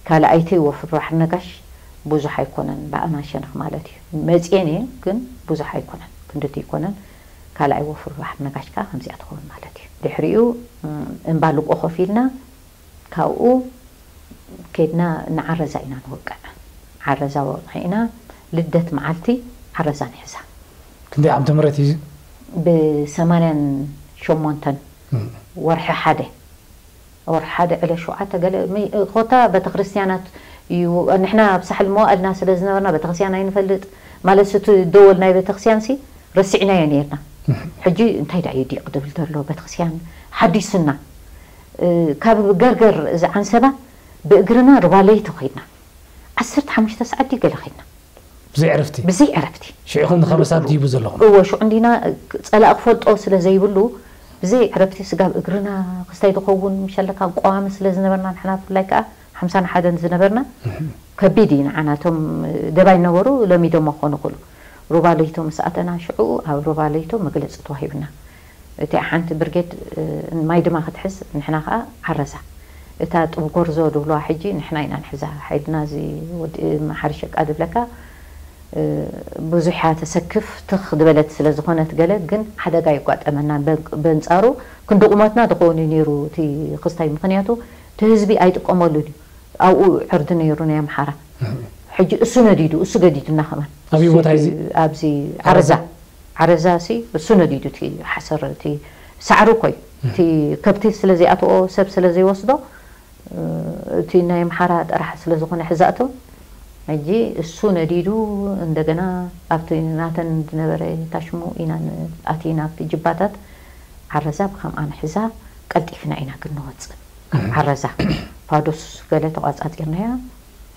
ካልኣይቲ ወፍሪ ባሕሪ ነጋሽ ብዙሕ ኣይኮነን፣ ብኣና ሸነኽ ማለት እዩ። መጽየን እየን ግን ብዙሕ ኣይኮነን፣ ክንድቲ ኣይኮነን። ካልኣይ ወፍሪ ባሕሪ ነጋሽ ከኣ ከምዚኣ ትኸውን ማለት እዩ። ድሕሪኡ፣ እም፣ እምባ ልቆ ኮፍ ኢልና ካብኡ ኬድና ንዓረዛ ኢና ንወቅዕ። ዓረዛ ወቂዕና ልደት መዓልቲ ዓረዛ ንሕዛ። ክንደይ ዓመተ ምህረት እዩ? ብሰማንያን ሸሞንተን ወርሒ ሓደ ወርሒ ሓደ ዕለ ሸውዓተ ገለ ኮታ ቤተክርስትያናት እዩ። ንሕና ኣብ ሳሕል መዋእልና ስለ ዝነበርና ቤተክርስትያን ኣይንፈልጥ ማለት እቲ ደወል ናይ ቤተክርስትያን ሲ ረሲዕናዮ ነርና። ሕጂ እንታይ ዳ እዩ ዲቕ ድብል ዘሎ ቤተክርስትያን ሓዲስና ካብ ገርገር እዚ ዓንሰባ ብእግርና ርባለይቲ ኮይድና ዓሰርተ ሓሙሽተ ሰዓት ድዩ ገለ ኮይድና ብዘይ ዕረፍቲ ብዘይ ዕረፍቲ ሽዑ ክንዲ ከመሳት ድይቡ ዘለኹም እወ ሽዑ እንዲና ጸላእ ክፈልጦ ስለ ዘይብሉ ብዘይ ዕረፍቲ ስጋብ እግርና ክስታይ ዝኸውን ምሸለካ ቀዋሚ ስለ ዝነበርና ንሕና ብፍላይ ከዓ ሓምሳን ሓደን ዝነበርና ከቢድ እዩ ንዓና እቶም ደባይ ነበሩ ለሚዶሞ ክኾኑ ክእሉ ሩባ ለይቶ ምስ ኣተና ሽዑ ኣብ ሩባ ለይቶ መግለፂ ተዋሂብና እቲኣ ሓንቲ ብርጌድ ማይ ድማ ክትሕዝ ንሕና ከዓ ዓረሳ እታ ጥብ ጎርዞ ድብልዋ ሕጂ ንሕና ኢና ንሕዛ ሓይልና እዚ ወዲ መሓሪ ሸቃ ድብለካ ብዙሕ እያ ተሰክፍ ትኽ ዝበለት ስለ ዝኾነት ገለ ግን ሓደጋ የጓጠመና በንፃሩ ክንዲ ቁመትና ዝኸውን እዩ ነይሩ እቲ ክስታይ ምክንያቱ እቲ ህዝቢ ኣይጥቀመሉን እዩ ኣብኡ ዕርዲ ነይሩ ናይ ኣምሓራ ሕጂ እሱ ነዲዱ እሱ ገዲዱና ከማን ኣበይ ቦታ እዚ ኣብዚ ዓረዛ ዓረዛ ሲ እሱ ነዲዱ እቲ ሓሰር እቲ ሳዕሪ ኮይ እቲ ከብቲ ስለ ዘይኣትኦ ሰብ ስለ ዘይወስዶ እቲ ናይ ኣምሓራ ጥራሕ ስለ ዝኾነ ሕዛእቶ ሕጂ እሱ ነዲዱ እንደገና ኣብቲ ናተን ዝነበረ ታሽሙ ኢና ኣቲና ኣብቲ ጅባታት ዓረዛ ብከምኣ ንሕዛ ቀልጢፍና ኢና ክንወፅእ ዓረዛ ፋዶስ ገለ ተቋፃፂርናያ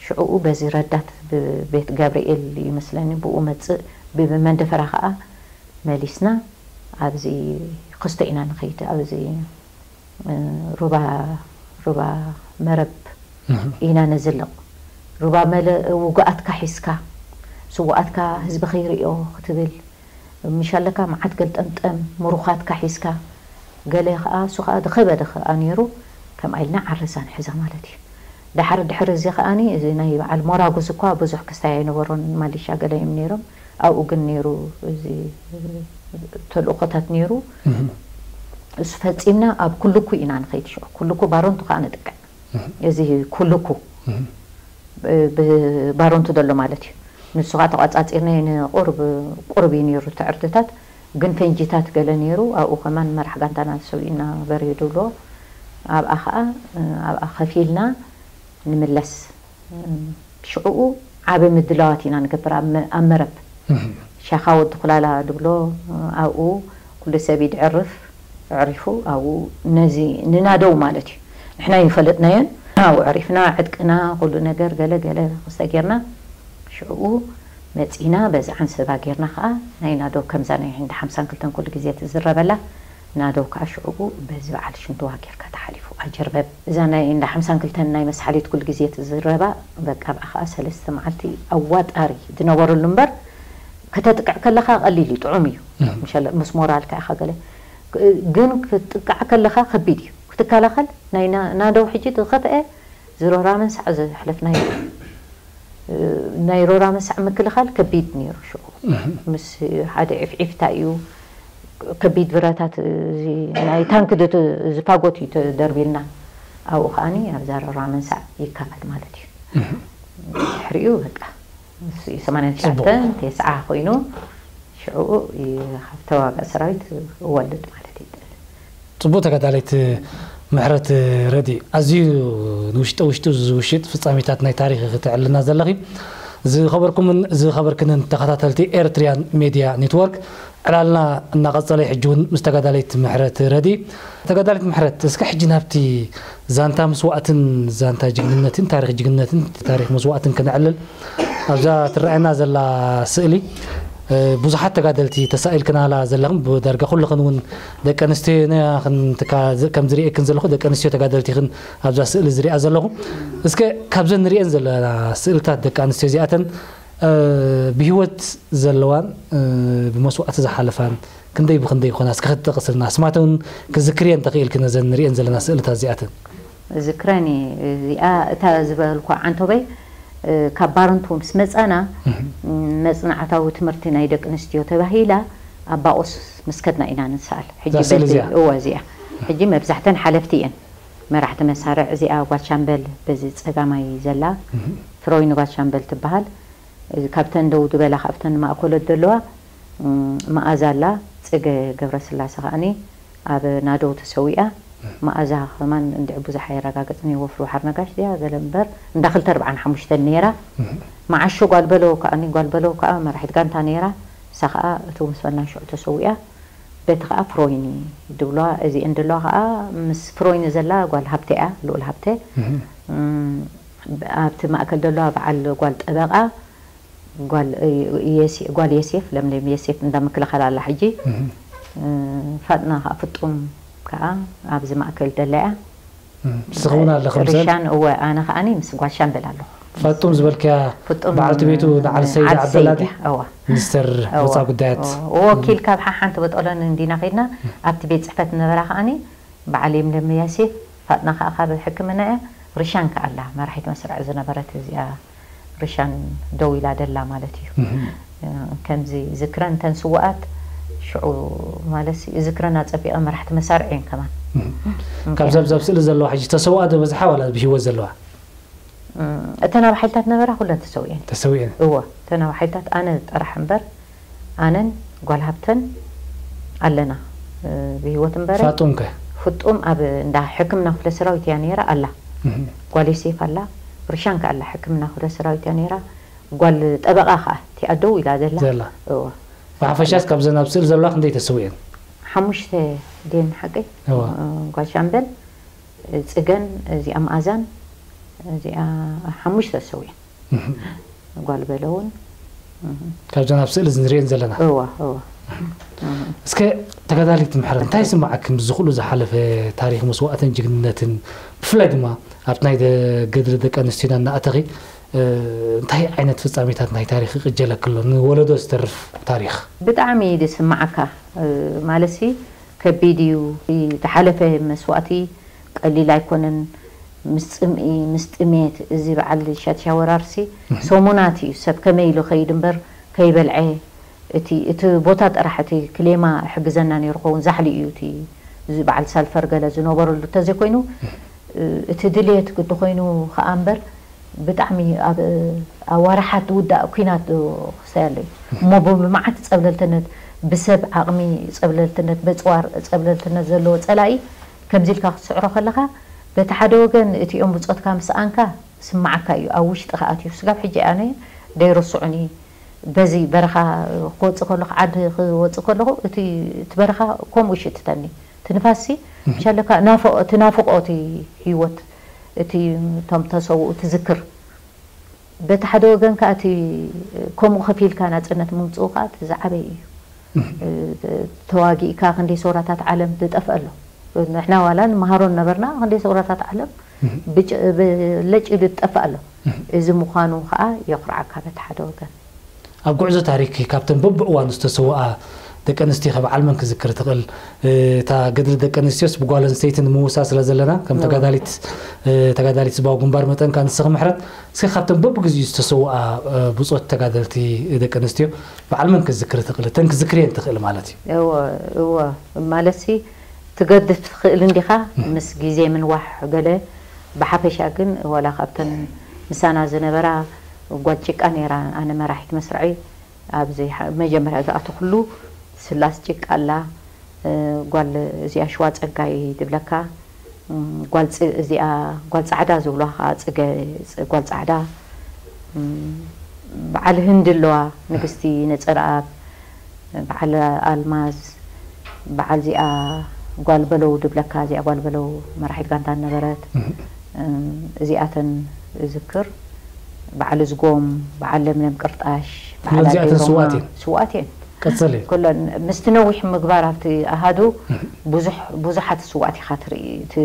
ሽዕኡ በዚ ረዳት ብቤት ገብርኤል ይመስለኒ ብኡ መፅእ ብመንደፈራ ከዓ መሊስና ኣብዚ ክስቶ ኢና ንኸይድ ኣብዚ ሩባ ሩባ መረብ ኢና ነዝልቕ ሩባ መለ ውጉኣትካ ሒዝካ ስውኣትካ ህዝቢ ከይርእዮ ክትብል ምሻለካ መዓት ገልጠምጠም ምሩኻትካ ሒዝካ ገለ ከዓ እሱ ከዓ ዝኸበደ ከዓ ነይሩ ከምኣ ኢልና ዓረሳ ንሕዛ ማለት እዩ ዳሕር ድሕሪ እዚ ከዓኒ እዚ ናይ በዓል ሞራጉዝ እኳ ብዙሕ ክስታይ ኣይነበሮን ማሊሻ ገለ እዮም ነይሮም ኣብኡ ግን ነይሩ እዚ ተልእኾታት ነይሩ እሱ ፈፂምና ኣብ ኩልኩ ኢና ንኸይድ ሽዑ ኩልኩ ባሮንቱ ከዓ ንጥቅዕ እዚ ኩልኩ ብባሮንቱ ዘሎ ማለት እዩ ንሱ ከዓ ተቋፃፂርና ንቁርብ ቁርብ እዩ ነይሩ ትዕርድታት ግን ፈንጂታት ገለ ነይሩ ኣብኡ ከማን መራሕ ጋንታና ሰብኢና በርሂ ድብሎ ኣብኣ ከዓ ኣብኣ ከፊልና ንምለስ ሽዕኡ ዓበ ምድላዋት ኢና ንገብር ኣብ መረብ ሻኻ ወዲ ኩላላ ድብሎ ኣብኡ ኩሉ ሰብ ይድዕርፍ ኣዕሪፉ ኣብኡ ነዚ ንናደው ማለት እዩ ንሕና ይፈለጥናዮን ኣብኡ ዕሪፍና ዕጥቅና ኩሉ ነገር ገለ ገለ ክስተ ጌርና ሽዕኡ መፂና በዚ ዓንሰባ ጌርና ከዓ ናይ ናደው ከምዛ ናይ እንዳ ሓምሳን ክልተን ኩሉ ግዜ ትዝረበላ ናደው ከዓ ሽዕኡ በዚ በዓል ሽንትዋ ጌርካ ተሓሊፉ ኣጀርበብ እዛ ናይ እንዳ ሓምሳን ክልተን ናይ መስሓሊት ኩሉ ግዜ ትዝረባ በቃ ብኣ ከዓ ሰለስተ መዓልቲ ኣዋጣሪ ዝነበረሉ እምበር ከተጥቅዕ ከለኻ ቀሊል እዩ ጥዑም እዩ ምሸለ ምስ ሞራልካ ኢኻ ገለ ግን ክትጥቃዕ ከለኻ ከቢድ እዩ ክትከላኸል ናይ ናደው ሕጂ ዝኸፍአ ዝሮራ መንሳዕ ዘሕለፍናዮ ናይ ሮራ መንሳዕ ምክልኻል ከቢድ ነይሩ ሽዑ ምስ ሓደ ዒፍዒፍታ እዩ ከቢድ ብረታት ናይ ታንክ ዝፋጎት እዩ ተደርቢልና ኣብኡ ከዓኒ ኣብዛ ሮራ መንሳዕ ይካፈል ማለት እዩ ድሕሪኡ በቃ ሰማንያን ትሽዓተን ተስዓ ኮይኑ ሽዑ ካብ ተዋጋእ ሰራዊት እወልድ ማለት ይጠል ፅቡቅ ተጋዳሊት ምሕረት ረዲ ኣዝዩ ንውሽጠ ውሽጡ ዝውሽጥ ፍፃሜታት ናይ ታሪክ ክትዕልና ዘለኺ ዝኸበርኩምን ዝኸበርክንን ተኸታተልቲ ኤርትሪያን ሜድያ ኔትወርክ ዕላልና እናቐጸለ ሕጂ እውን ምስ ተጋዳሊት ምሕረት ረዲ ተጋዳሊት ምሕረት እስከ ሕጂ ናብቲ ዛንታ መስዋእትን ዛንታ ጅግንነትን ታሪክ ጅግንነትን ታሪክ መስዋእትን ክነዕልል ኣብዛ ትረኣየና ዘላ ስእሊ ብዙሓት ተጋደልቲ ተሳኢልክናላ ዘለኽን ብዳርጋ ኩልኽን እውን ደቂ ኣንስትዮ ኢና ከም ዝርእየክን ዘለኹ ደቂ ኣንስትዮ ተጋደልቲ ኢኽን ኣብዛ ስእሊ ዝሪኣ ዘለኹ እስከ ካብዘን ንሪአን ዘለና ስእልታት ደቂ ኣንስትዮ እዚኣተን ብህይወት ዘለዋን ብመስዋእቲ ዝሓለፋን ክንደይ ብክንደይ ይኾና እስከ ክትጠቕስልና ኣስማተን ክዝክርየን ተኽኢልኪ ነዘን ንሪአን ዘለና ስእልታት እዚኣተን ዝክረኒ እዚኣ እታ ዝበልኳ ዓንቶበይ ካብ ባረንቱ ምስ መፃና መፅናዕታዊ ትምህርቲ ናይ ደቂ ኣንስትዮ ተባሂላ ኣብ ባቆስ ምስ ከድና ኢና ንሰኣል ሕጂ እዋ እዚኣ ሕጂ መብዛሕተን ሓለፍቲ እየን መራሕቲ መሳርዕ እዚኣ ጓሻምበል በዚ ፀጋማይ ዘላ ፍሮይን ጓሻምበል ትበሃል ካብተን ደው ዝበላ ካብተን ማእኮሎት ዘለዋ መኣዛ ኣላ ጽገ ገብረስላሰ ከኣኒ ኣብ ናደው ተሰዊኣ። መኣዛ ከማን እንድዒ ብዙሕ ኣየረጋገጽን፣ ወፍሪ ወሓር ነጋሽ ድያ ገለ እምበር፣ እንዳ ክልተ ኣርብዓን ሓሙሽተን ነይራ። መዓሾ ጓል በለው ከኣኒ፣ ጓል በለው ከኣ መራሒት ጋንታ ነይራ። እሳ ከኣ እቲ ምስ በልና ሽዑ ተሰዊኣ። በቲ ከኣ ፍሮይኒ ድብሏ፣ እዚኤን ድለዋ ከኣ ምስ ፍሮይኒ ዘላ ጓል ሃብተ እያ፣ ልኡል ሃብተ። እም፣ ኣብቲ ማእከል ደለዋ በዓል ጓል ጠበቓ፣ ጓል፣ እ፣ የሴ-፣ ጓል የሴፍ፣ ለምለም የሴፍ እንዳ ምክልኻል ኣላ ሕጂ። እም። እ፣ ፋጥና ከኣ ፍጡም ከኣ ኣብዚ ማእከል ደላ እያ። እም፣ ንስኺ እውን ኣለኺ ምስአን? ርሻን፣ እወ፣ ኣነ ከኣኒ ምስ ጓል ሻምበል ኣለኹ። ፋጡም ዝበልክያ ፍጡም፣ በዓልቲ ቤቱ ንዓል ሰይድ ዓል ዓብደላ ሰይድ፣ ድያ? እወ። ሚኒስተር እወ፣ ወጻኢ ጉዳያት። እወ። ወኪል ካብ ሓሓንቲ በጦሎን እንዲና ከይድና፣ ኣብቲ ቤት ጽሕፈት ነበራ ከኣኒ በዓል የምለም ያሴፍ፣ ፋጥና ከኣ ካብ ሕክምና እያ። ርሻን ከኣ ኣላ፣ መራሒት መስርዕ ዝነበረት እዚኣ ርሻን ደው ኢላ ደላ ማለት እዩ። እም። እ፣ ከምዚ ዝክረን እተን ስውኣት ሽዑ ማለት ዝክረን ኣጸቢቐ መራሕቲ መሳርዕ እየን ከማን። እም። እም። ካብዛ ኣብዛ ኣብ ስእሊ ዘለዋ ሕጂ ተሰውኣ ዶ በዝሓ ዋላ ብህይወት ዘለዋ? እም፣ እተን ኣብ ሓይልታት ነበራ ኩለን ተሰዊኤን። ተሰዊኤን? እወ፣ እተን ኣብ ሓይልታት ኣነ ጥራሕ እምበር፣ ኣነን ጓል ሃብተን ኣለና፣ እ፣ ብህይወት እምበረ። ፋጡም ከ? ፍጡም ኣብ እንዳ ሕክምና ክፍለ ሰራዊት እያ ነይራ ኣላ። እም። ጓል ዮሴፍ ኣላ፣ ርሻን ከኣ ኣላ፣ ሕክምና ክፍለ ሰራዊት እያ ነይራ። ጓል ጠበቓ ከኣ እቲኣ ደው ኢላ ዘላ። ዘላ። እወ። ብሓፈሻስ ካብዘን ኣብ ስእሊ ዘለዋ ክንደይ ተሰዊኤን? ሓሙሽተ ድየን ሓቀይ? እወ። እ፣ ጓል ሻምበል፣ ጽገን፣ እዚኣ መኣዛን፣ እዚኣ ሓሙሽተ ተሰዊኤን። እህ። ጓል በለ እውን። እህ። ካብዘን ኣብ ስእሊ ንሪኤን ዘለና። እወ፣ እወ። እስከ ተጋዳሊት ምሕረት፣ እንታይ ይስምዓኪ ምስዚ ኩሉ ዝሓለፈ ታሪኽ መስዋእትን ጅግንነትን፣ ብፍላይ ድማ ኣብቲ ናይ ደ-፣ ገድሊ ደቂ ኣንስትዮና እናኣተኺ፣ እ፣ እንታይ ዓይነት ፍጻሜታት ናይ ታሪኽ ይቕጀለኪ ኣሎ? ንወለዶ ዝተርፍ ታሪኽ። ብጣዕሚ እዩ ዝስምዓካ፣ እ፣ ማለትሲ ከቢድ እዩ። እቲ ዝሓለፈ መስዋእቲ ቀሊል ኣይኮነን። ምስ ጽምኢ፣ ምስ ጥሜት፣ እዚ በዓል ሻድሻይ ወራርሲ እህ። ሰሙናት እዩ ሰብ ከመይ ኢሉ ከይድ እምበር ከይበልዐ፣ እቲ፣ እቲ ቦታ ጥራሕ እቲ ክሌማ ይሕግዘና ነይሩ ኸውን፣ ዛሕሊ እዩ እቲ፣ እዚ በዓል ሳልፈር ገለ ዝነበረሉ እንተዘይኮይኑ፣ እህ። እቲ ድልየት ግዲ ኮይኑ ኸኣ እምበር፣ ብጣዕሚ ኣብ፣ ኣብ ዋርሓት ዝውዳእ ኲናት ዶ ክስተይ ኣሎ እዩ። እሞ ብምዓት ጸብለልትነት፣ ብሰብ ዓቕሚ ጸብለልትነት፣ በጽዋር ጸብለልትነት ዘለዎ ጸላኢ ከምዚ ኢልካ ክትስዕሮ ከለኻ፣ በቲ ሓደ ወገን እቲኦም ብጾትካ ምስ ሰኣንካ ስምዓካ እዩ፣ ኣብ ውሽጥኻ ኣትዩ። ስጋብ ሕጂ ኣነ ደይርስዑኒ። በዚ በረኻ ክወጽእ ከለኹ፣ ዓዲ ክወጽእ ከለኹ፣ እቲ፣ እቲ በረኻ ከምኡ ይሽትተኒ። እቲ ንፋስሲ፣ እህ። ሸለካ ናፍቆ-፣ እቲ ናፍቆ እቲ ህይወት፣ እቲ እቶም ተሰውኡ ትዝክር። በቲ ሓደ ወገን ከኣ እቲ ከምኡ ከፊልካ ናጽነት ምምጽኡ ከኣ እቲ ዝዓበየ እዩ። እህ። እ፣ ተዋጊእካ ክንደይ ሰውራታት ዓለም ዝጠፍአ ኣሎ። ንሕና ዋላ ንመሃሮ ነበርና፣ ክንደይ ሰውራታት ዓለም እህ። ብጭ-፣ ብለጭ ኢሉ ዝጠፍእ ኣሎ። እህ። እዚ ምዃኑ ከኣ የኹርዓካ በቲ ሓደ ወገን። ኣብ ጉዕዞ ታሪኽኪ ካብተን በብእዋኑ ዝተሰውኣ ደቂ ኣንስትዮ ከ በዓል መን ክዝክር ትኽእል? እ፣ እታ ገድሊ ደቂ ኣንስትዮስ ብጓል ኣንስተይቲ ንምውሳ ስለ ዘለና፣ ከም እወ። ተጋዳሊት፣ እ፣ ተጋዳሊት ህዝባዊ ግንባር መጠን ከኣ ንስኺ ምሕረት፣ እስኪ ካብተን በብግዚኡ ዝተሰውኣ፣ እ፣ ብጾት ተጋደልቲ ደቂ ኣንስትዮ በዓል መን ክዝክር ትኽእል? እተን ክዝክርየን ትኽእል ማለት እዩ። እወ፣ እወ። ማለትሲ ትገድፍ ትኽእል እንዲኻ እህ። ምስ ግዜ ምንዋሕ ገለ፣ ብሓፈሻ ግን ዋላ ካብተን ምሳና ዝነበራ ጓል ጭቃ ነይራ፣ ኣነ መራሒት መስርዐይ ኣብዚ ሓ-፣ መጀመርያ ዝኣተኹሉ ስላስ ጭቃ ኣላ፣ እ፣ ጓል እዚኣ ሽዋ ጸጋይ ድብለካ፣ እም፣ ጓል ጽ-፣ እዚኣ ጓል ጻዕዳ ዝብሉዋ ኸኣ ጽገ-፣ ጽ-፣ ጓል ጻዕዳ፣ እም፣ በዓል ህንዲ ኣለዋ፣ ንግስቲ ነጸረኣብ፣ በዓል ኣልማዝ፣ በዓል እዚኣ ጓል በለው ድብለካ፣ እዚኣ ጓል በለው መራሒት ጋንታ ነበረት። እህ። እም፣ እዚኣተን እዝክር። በዓል እዝጎም፣ በዓል ለምለም ቅርጣሽ፣ ኩለን በዓል እዚኣተን ኣደይ ሮማ፣ ስውኣት እየን። ስውኣት እየን። ቀጽሊ። ኩለን ምስቲ ነዊሕ ምግባር ኣብቲ ኣሃዱ እህ። ብዙሕ፣ ብዙሓት ስውኣት ኢኻ ትርኢ፣ ት-፣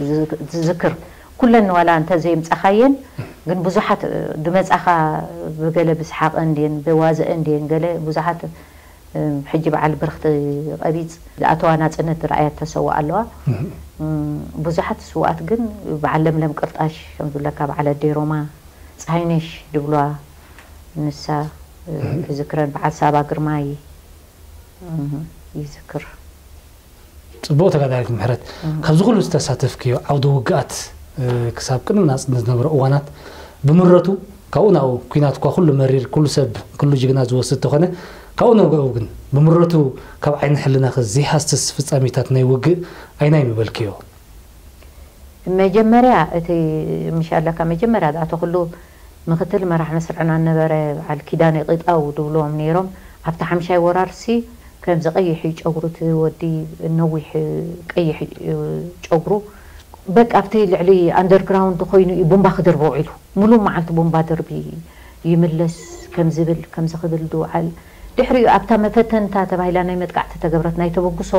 ዝ-፣ ትዝክር። ኩለን ዋላ እንተ ዘይምጻኻየን፣ ግን ብዙሓት ድመጻኻ ብገለ ብስሓቕ እንድየን፣ ብዋዘእ እንድየን፣ ገለ ብዙሓት እም፣ ሕጂ በዓል ብርኽቲ ቀቢጽ ዝኣተዋ ናጽነት ዝረኣያ ተሰውኣ ኣለዋ። እህ። እም፣ ብዙሓት ስውኣት ግን በዓል ለምለም ቅርጣሽ ከም ዝብለካ፣ በዓል ኣደይ ሮማ፣ ጸሃይነሽ ድብሉዋ፣ ንሳ፣ እ፣ እህ። እዝክረን፣ በዓል ሳባ ግርማይ፣ እም፣ ይዝክር። ጽቡቕ ተጋዳሊት ምሕረት፣ እህ። ካብዚ ኩሉ ዝተሳተፍክዮ ዓውደ ውግኣት፣ እ፣ ክሳብ ቅድሚ ናጽነት ዝነበረ እዋናት ብምረቱ፣ ካብኡ ናብኡ ኲናት እኳ ኩሉ መሪር፣ ኩሉ ሰብ፣ ኩሉ ጅግና ዝወስድ ተኾነ፣ ካብኡ ንግኡ ግን ብምረቱ ካብ ዓይኒ ሕልናኺ ዘይሃስስ ፍጻሜታት ናይ ውግእ ኣይናይ ምበልክዮ? መጀመርያ እቲ ምሽ ኣለካ መጀመርያ ዝኣተኹሉ ምክትል መራሕ መስርዕና ነበረ በዓል ኪዳነ ቂጣው ድብልዎም ነይሮም። ኣብቲ ሓምሻይ ወራርሲ ከምዚ ቀይሕ እዩ ጨጉሩ እቲ ወዲ ነዊሕ ቀይሕ እዩ ጨጉሩ በቃ ኣብቲ ልዕሊ ኣንደርግራውንድ ኮይኑ እዩ ቡምባ ክድርቦ ውዒሉ። ሙሉእ መዓልቲ ቡምባ ድርቢ ይምለስ ከም ዝብል ከምዚ ክብል ድውዓል። ድሕሪኡ ኣብታ መፈተንታ ተባሂላ ናይ መጥቃዕቲ ተገብረት ናይ ተበግሶ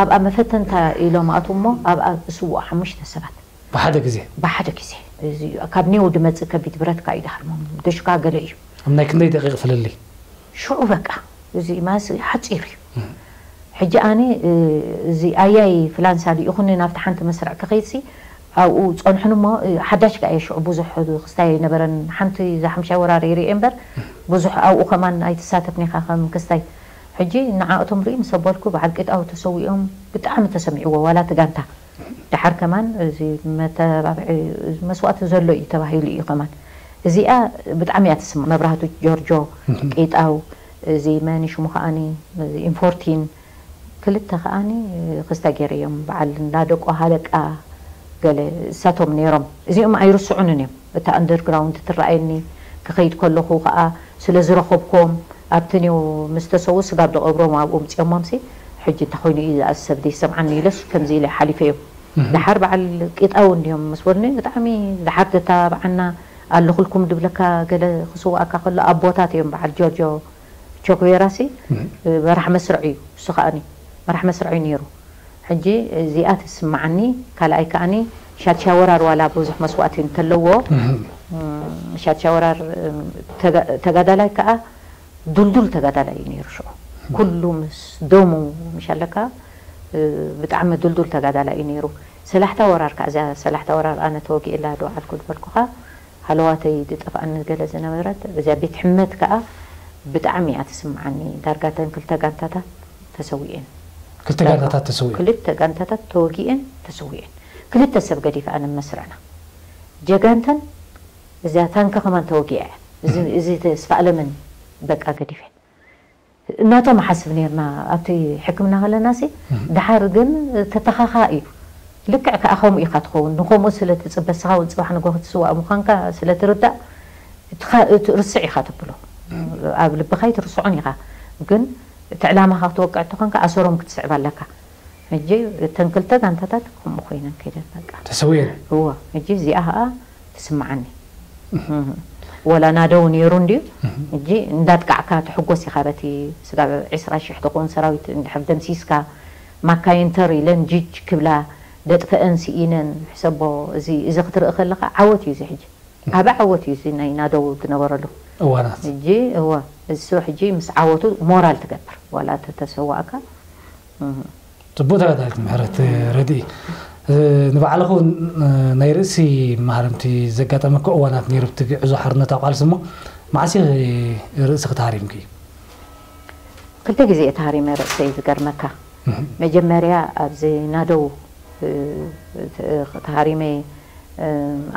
ኣብኣ መፈተንታ ኢሎም ኣትዉ እሞ ኣብኣ ዝስውኡ ሓሙሽተ ሰባት ብሓደ ግዜ ብሓደ ግዜ እዚ እዩ። ካብ ኔው ድመፅእ ከቢድ ብረትካ እዩ ድሃርሞም ደሽካ ገለ እዩ። ኣብ ናይ ክንደይ ደቂቕ ፍልልይ? ሽዑ በቃ እዚ ማስ ሓፂር እዩ። ሕጂ ኣነ እዚ ኣያይ ፍላንሳ ልኢኹኒ ናብቲ ሓንቲ መስርዕ ክኸይድሲ ኣብኡ ፀንሑን እሞ ሓዳሽ ከኣ እየ ሽዑ ብዙሕ ክስታይ ኣይነበረን። ሓንቲ እዛ ሓምሻይ ወራር ይርኤ እምበር ብዙሕ ኣብኡ ከማን ኣይተሳተፍኒ ኢኻ ከም ክስታይ። ሕጂ ንዓእቶም ርኢ ምስ ኣበልኩ በዓል ቂጣው ተሰዊኦም ብጣዕሚ ተሰሚዕዎ ዋላ እቲ ጋንታ። ደሓር ከማን እዚ መተባብዒ መስዋእቲ ዘሎ እዩ ተባሂሉ እዩ ከማን። እዚኣ ብጣዕሚ እያ ትስማዕ። መብራህቱ ጆርጆ፣ ቂጣው፣ እዚ መን ሽሙ ከኣኒ ኢንፎርቲን ክልተ ከኣኒ ክስተ ገይረዮም በዓል እንዳደቆ ሃለቃ ገለ እሳቶም ነይሮም። እዚኦም ኣይርስዑንን እዮም። እታ ኣንደርግራውንድ ትረኣየኒ ክኸይድ ከለኹ ከዓ ስለ ዝረኸብኮም ኣብቲ ኔው ምስ ተሰዉ ስጋብ ደቐብሮም ኣብኡ ምፅኦሞምሲ ሕጂ እንታይ ኮይኑ እዩ ዝኣሰብ ዘይሰምዓኒ ኢለስ ከምዚ ኢለ ሓሊፈዮም። ደሓር በዓል ቂጣው እንዲዮም ምስ በሉኒ ብጣዕሚ ደሓር ተተባብዓና ኣለኹልኩም ድብለካ ገለ ክስውኣካ ከሎ ኣቦታት እዮም በዓል ጆርጆ ቾክቤራሲ መራሕ መስርዕ እዩ እሱ ከኣኒ መራሕ መስርዕ እዩ ነይሩ። ሕጂ እዚኣ ትስምዓኒ። ካልኣይ ከኣኒ ሻድሻ ወራር ዋላ ብዙሕ መስዋእቲ እንተለዎ ሻድሻ ወራር ተጋዳላይ ከኣ ዱልዱል ተጋዳላይ እዩ ነይሩ ሽዑ ኩሉ ምስ ደሙ ምሽ ኣለካ ብጣዕሚ ዱልዱል ተጋዳላይ እዩ ነይሩ። ሰላሕታ ወራር ከኣ እዚኣ ሰላሕታ ወራር ኣነ ተወጊእላ ዶ ዓልኩ ዝበልኩኻ ሃለዋተይ ዝጠፍኣኒ ገለ ዝነበረት እዚኣ ቤት ሕመት ከኣ ብጣዕሚ እያ ትስምዓኒ። ዳርጋ ተን ክልተ ጋንታታት ተሰዊኤን። ክልተ ጋንታታት ተሰዊኤን። ክልተ ጋንታታት ተወጊኤን ተሰዊኤን። ክልተ ሰብ ገዲፈ ኣነ መስርዕና ጀጋንተን እዚኣ ታንከ ከማን ተወጊኣ እያ። እዚ ተስፋ ኣለምን በቃ ገዲፈን። እናቶም ሓስብ ነርና ኣብቲ ሕክምና ከለና ሲ ድሓር ግን ተተኻኻ እዩ። ልክዕ ከኣ ከምኡ ኢኻ ትኸውን ንከምኡ ስለ ትፅበ ስኻ እውን ፅባሕ ንጎ ክትስዋእ ምዃንካ ስለ ትርዳእ ርስዕ ኢኻ ተብሎ ኣብ ልብኻ ኣይትርስዖን ኢኻ። ግን እቲ ዕላማኻ ክትወቅዕ ተኾንካ ኣሰሮም ክትስዕብ ኣለካ። ሕጂ እተን ክልተ ጋንታታት ከምኡ ኮይነን ከይደን በቃ ተሰውየን። እወ ሕጂ እዚኣ ከዓ ትስምዓኒ። ወላ ናደው ነይሩ እንድዩ። ሕጂ እንዳጥቃዕካ ትሕጎስ ኢኻ በቲ ስጋብ ዕስራ ሽሕ ትኸውን ሰራዊት እንድሕር ደምሲስካ ማካይን ተር ኢለን ጅጅ ክብላ ደጥፈአን ስኢነን ሕሰቦ። እዚ እዚ ክትርኢ ከለኻ ዓወት እዩ እዚ ሕጂ ዓቢ ዓወት እዩ እዚ ናይ ናደው ዝነበረሉ እዋናት። ሕጂ እወ እሱ ሕጂ ምስ ዓወቱ ሞራል ትገብር ዋላ ተተሰዋእካ። ጽቡቅ ተጋዳሊት ምሕረት ረድኢ፣ ንባዕልኹ ናይ ርእሲ ማህረምቲ ዘጋጠመኪ እዋናት ነይሩ፣ ብቲ ጉዕዞ ሓርነታዊ ቃልሲ እሞ መዓስ ኢኺ ርእስኺ ተሃሪምኪ? ክልተ ግዜ እየ ተሃሪመ ርእሰይ ዝገርመካ። መጀመርያ ኣብዚ ናደው ተሃሪመ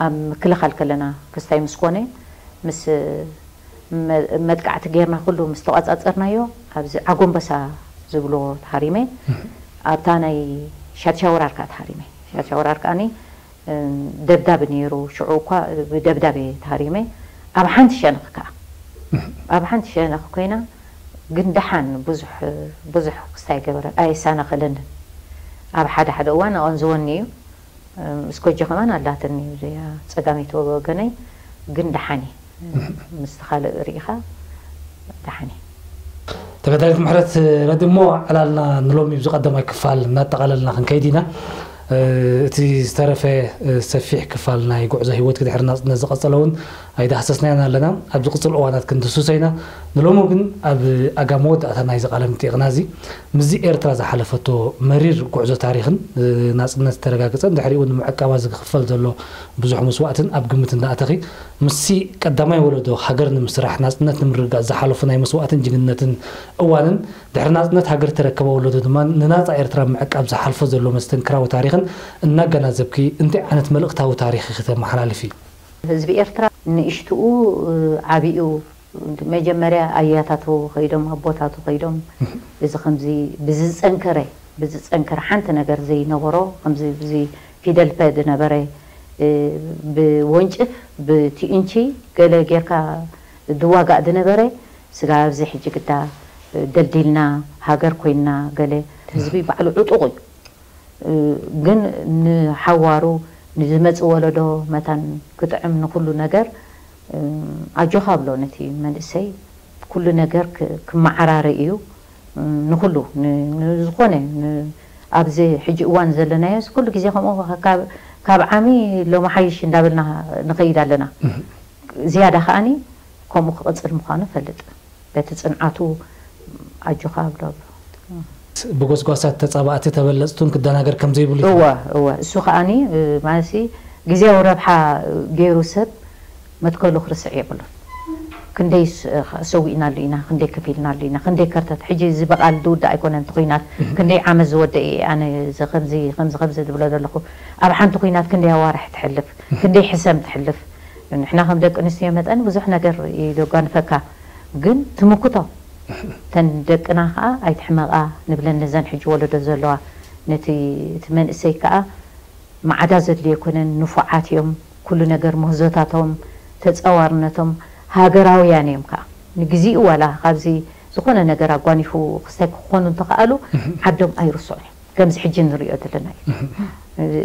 ኣብ ምክልኻል ከለና ክስታይ ምስ ኮነ ምስ መጥቃዕቲ ጌርና ኩሉ ምስ ተቋጻጸርናዮ ኣብዚ ዓጎንበሳ ዝብልዎ ተሃሪመ ኣብታ ናይ ሻድሻ ወራር ከዓ ተሃሪመ። ሻድሻ ወራር ከዓኒ ደብዳብ ነይሩ ሽዑ እኳ ብደብዳብ እየ ተሃሪመ። ኣብ ሓንቲ ሸነኽ ከዓ ኣብ ሓንቲ ሸነኽ ኮይና ግን ደሓን ብዙሕ ብዙሕ ክስታይ ገበረ ኣየሳነኸለንን። ኣብ ሓደ ሓደ እዋን ኣቐንዝወኒ እዩ። እስኮጆ ከማን ኣላትኒ እዚኣ ጸጋመይቲ ወገነይ ግን ደሓን እየ። ምስቲ ካልእ ርኢኻ ደሓን እየ። ተጋዳሊት ምሕረት ረዲ እሞ ዕላልና ንሎሚ ብዚ ቀዳማይ ክፋል እናጠቓለልና ክንከይድ ኢና። እቲ ዝተረፈ ሰፊሕ ክፋል ናይ ጉዕዞ ህይወትኪ ድሕሪ ናጽነት ዝቐጸለ እውን ኣይዳህሰስናዮን ኣለና። ኣብ ዝቕጽል እዋናት ክንድስሶ ኢና። ንሎሚ ግን ኣብ ኣጋ መወዳእታ ናይዚ ቃለ መጠይቕና እዚ ምስዚ ኤርትራ ዝሓለፈቶ መሪር ጉዕዞ ታሪኽን ናጽነት ዝተረጋገጸን ድሕሪኡ እውን ንምዕቃባ ዝኽፈል ዘሎ ብዙሕ መስዋእትን ኣብ ግምት እንዳኣተኺ ምስቲ ቀዳማይ ወለዶ ሃገር ንምስራሕ ናጽነት ንምርግጋጽ ዝሓለፉ ናይ መስዋእትን ጅግንነትን እዋንን ድሕሪ ናጽነት ሃገር ዝተረከበ ወለዶ ድማ ንናጻ ኤርትራ ምዕቃብ ዝሓልፎ ዘሎ መስተንክራዊ ታሪኽን እናገናዘብኪ እንታይ ዓይነት መልእኽታዊ ታሪኽ ኢኺ ተመሓላልፊ? ህዝቢ ኤርትራ ንእሽትኡ ዓብኡ መጀመርያ ኣያታቱ ከይዶም ኣቦታቱ ከይዶም እዚ ከምዚ ብዝፀንከረ ብዝፀንከረ ሓንቲ ነገር ዘይነበሮ ከምዚ እዚ ፊደል ፐ ዝነበረ ብወንጭፍ ብቲኢንቺ ገለ ጌርካ ዝዋጋእ ዝነበረ ስጋ ኣብዚ ሕጂ ግዳ ደልዲልና ሃገር ኮይና ገለ ህዝቢ ባዕሉ ዕጡቕ እዩ። ግን ንሓዋሩ ንዝመጽእ ወለዶ መታን ክጥዕም ንኩሉ ነገር ኣጆኻ ብሎ ነቲ መንእሰይ ኩሉ ነገር ክመዓራረ እዩ። ንኩሉ ንዝኮነ ኣብዚ ሕጂ እዋን ዘለናዮ ኩሉ ግዜ ከምኡ ካብ ዓሚ ሎሚ ሓይሽ እንዳበልና ንኸይድ ኣለና። ዝያዳ ከዓኒ ከምኡ ክቕጽል ምዃኑ ፈልጥ። በቲ ጽንዓቱ ኣጆኻ ብሎ ብጎስጓሳት ተጻባእቲ ተበለጽቱን ክደናገር ከም ዘይብሉ እወ እወ እሱ ከዓኒ ማለት ግዜያዊ ረብሓ ገይሩ ሰብ መትከሉ ክርስዕ የብሉን። ክንደይ ሰዊእናሉ ኢና፣ ክንደይ ከፊልናሉ ኢና፣ ክንደይ ከርተት ሕጂ እዚ በቓል ዝውዳእ ኣይኮነን። እቲ ኹናት ክንደይ ዓመት ዝወደእ እየ ኣነ ከምዚ ከምዚ ከምዚ ዝብሎ ዘለኹ። ኣብ ሓንቲ ኹናት ክንደይ ኣዋርሕ ትሕልፍ፣ ክንደይ ሕሰም ትሕልፍ። ንሕና ከም ደቂ ኣንስትዮ መጠን ብዙሕ ነገር ይደጓንፈካ፣ ግን ትምክቶ። እተን ደቅና ከዓ ኣይትሕመቓ ንብለን ነዘን ሕጂ ወለዶ ዘለዋ። ነቲ እቲ መንእሰይ ከዓ ማዕዳ ዘድልዮ ኣይኮነን፣ ንፉዓት እዮም። ኩሉ ነገር ምህዞታቶም፣ ተፃዋርነቶም ሃገራውያን እዮም ከዓ። ንግዚኡ ዋላ ካብዚ ዝኾነ ነገር ኣጓኒፉ ክስታይ ክኾኑ እንተኸኣሉ ዓዶም ኣይርስዑን እዮም። ከምዚ ሕጂ ንሪኦ ዘለና እዩ።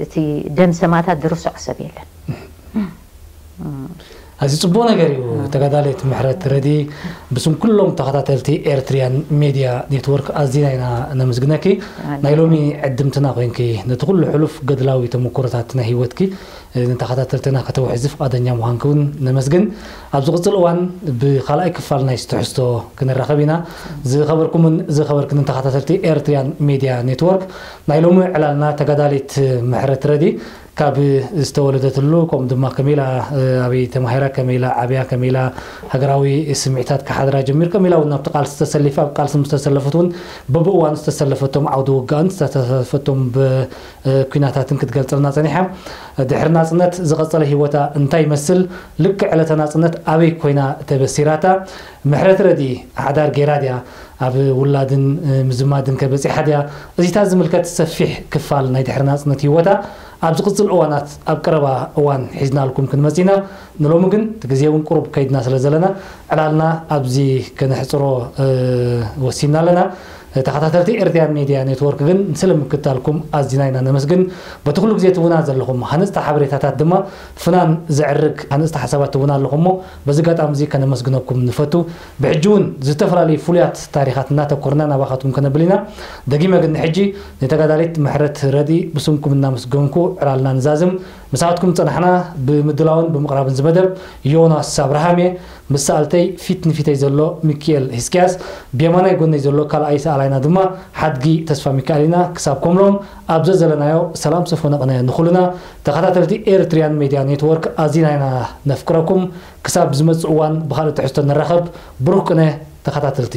እቲ ደም ሰማእታት ዝርስዖ ሰብ የለን። ኣዚ ጽቡቕ ነገር እዩ። ተጋዳሊት ምሕረት ረዲ ብስም ኩሎም ተኸታተልቲ ኤርትሪያን ሜድያ ኔትወርክ ኣዚና ኢና ነመስግነኪ። ናይ ሎሚ ዕድምትና ኮይንኪ ነቲ ኩሉ ሕሉፍ ገድላዊ ተመኩሮታት ናይ ህይወትኪ ንተኸታተልትና ከተውሕዚ ፍቓደኛ ምዃንኪ እውን ነመስግን። ኣብ ዝቕጽል እዋን ብኻልኣይ ክፋል ናይ ትሕዝቶ ክንራኸብ ኢና። ዝኸበርኩምን ዝኸበርክንን ተኸታተልቲ ኤርትሪያን ሜድያ ኔትወርክ ናይ ሎሚ ዕላልና ተጋዳሊት ምሕረት ረዲ ካብ ዝተወለደትሉ ከምኡ ድማ ከመይ ኢላ ኣበይ ተማሂራ ከመይ ኢላ ዓብያ ከመይ ኢላ ሃገራዊ ስምዒታት ክሓድራ ጀሚሩ ከመይ ኢላ እውን ናብቲ ቃልሲ ተሰሊፋ ኣብ ቃልሲ ምስ ተሰለፈት እውን በብእዋኑ ዝተሰለፈቶም ዓውዲ ውግኣን ዝተሰለፈቶም ኩናታትን ክትገልፀልና ፀኒሓ። ድሕሪ ናፅነት ዝቐፀለ ህይወታ እንታይ ይመስል? ልክዕ ዕለተ ናፅነት ኣበይ ኮይና ተበሲራታ? ምሕረት ረዲ ሓዳር ገይራ ድያ? ኣብ ውላድን ምዝማድን ከ በፂሓ ድያ? እዚታት ዝምልከት ሰፊሕ ክፋል ናይ ድሕሪ ናፅነት ህይወታ ኣብ ዝቕፅል እዋናት ኣብ ቀረባ እዋን ሒዝናልኩም ክንመፅእ ኢና። ንሎሚ ግን እቲ ግዜ እውን ቁሩብ ከይድና ስለ ዘለና ዕላልና ኣብዚ ከነሕፅሮ ወሲንና ኣለና። ተኸታተልቲ ኤርትሪያን ሜድያ ኔትወርክ ግን ስለ ምክትታልኩም ኣዚና ኢና ነመስግን። በቲ ኩሉ ግዜ ትቡና ዘለኹም ሃነፅቲ ሓበሬታታት ድማ ፍናን ዘዕርግ ሃነፅቲ ሓሳባት ትቡና ኣለኹም እሞ በዚ ኣጋጣሚ እዚ ከነመስግነኩም ንፈቱ። ብሕጂ እውን ዝተፈላለዩ ፍሉያት ታሪኻት እናተኮርና ናባኻትኩም ከነብል ኢና። ደጊመ ግን ንሕጂ ንተጋዳሊት ምሕረት ረዲ ብስምኩም እናመስገንኩ ዕላልና ንዛዝም። ምሳኻትኩም ዝጸናሕና ብምድላውን ብምቕራብን ዝመደብ ዮናስ ኣብርሃም እየ። ምስ ሰኣልተይ ፊት ንፊተይ ዘሎ ሚኪኤል ሂስቅያስ፣ ብየማናይ ጎነይ ዘሎ ካልኣይ ሰኣላይና ድማ ሓድጊ ተስፋሚካኤል ኢና። ክሳብ ከምሎም ኣብ ዘዘለናዮ ሰላም ሰፈነ ቅነ ንኹልና ተኸታተልቲ ኤርትሪያን ሜድያ ኔትወርክ ኣዚና ኢና ነፍቅረኩም። ክሳብ ዝመጽእ እዋን ብኻልእ ትሕዝቶ ንራኸብ። ብሩኽ ቅነ ተኸታተልቲ።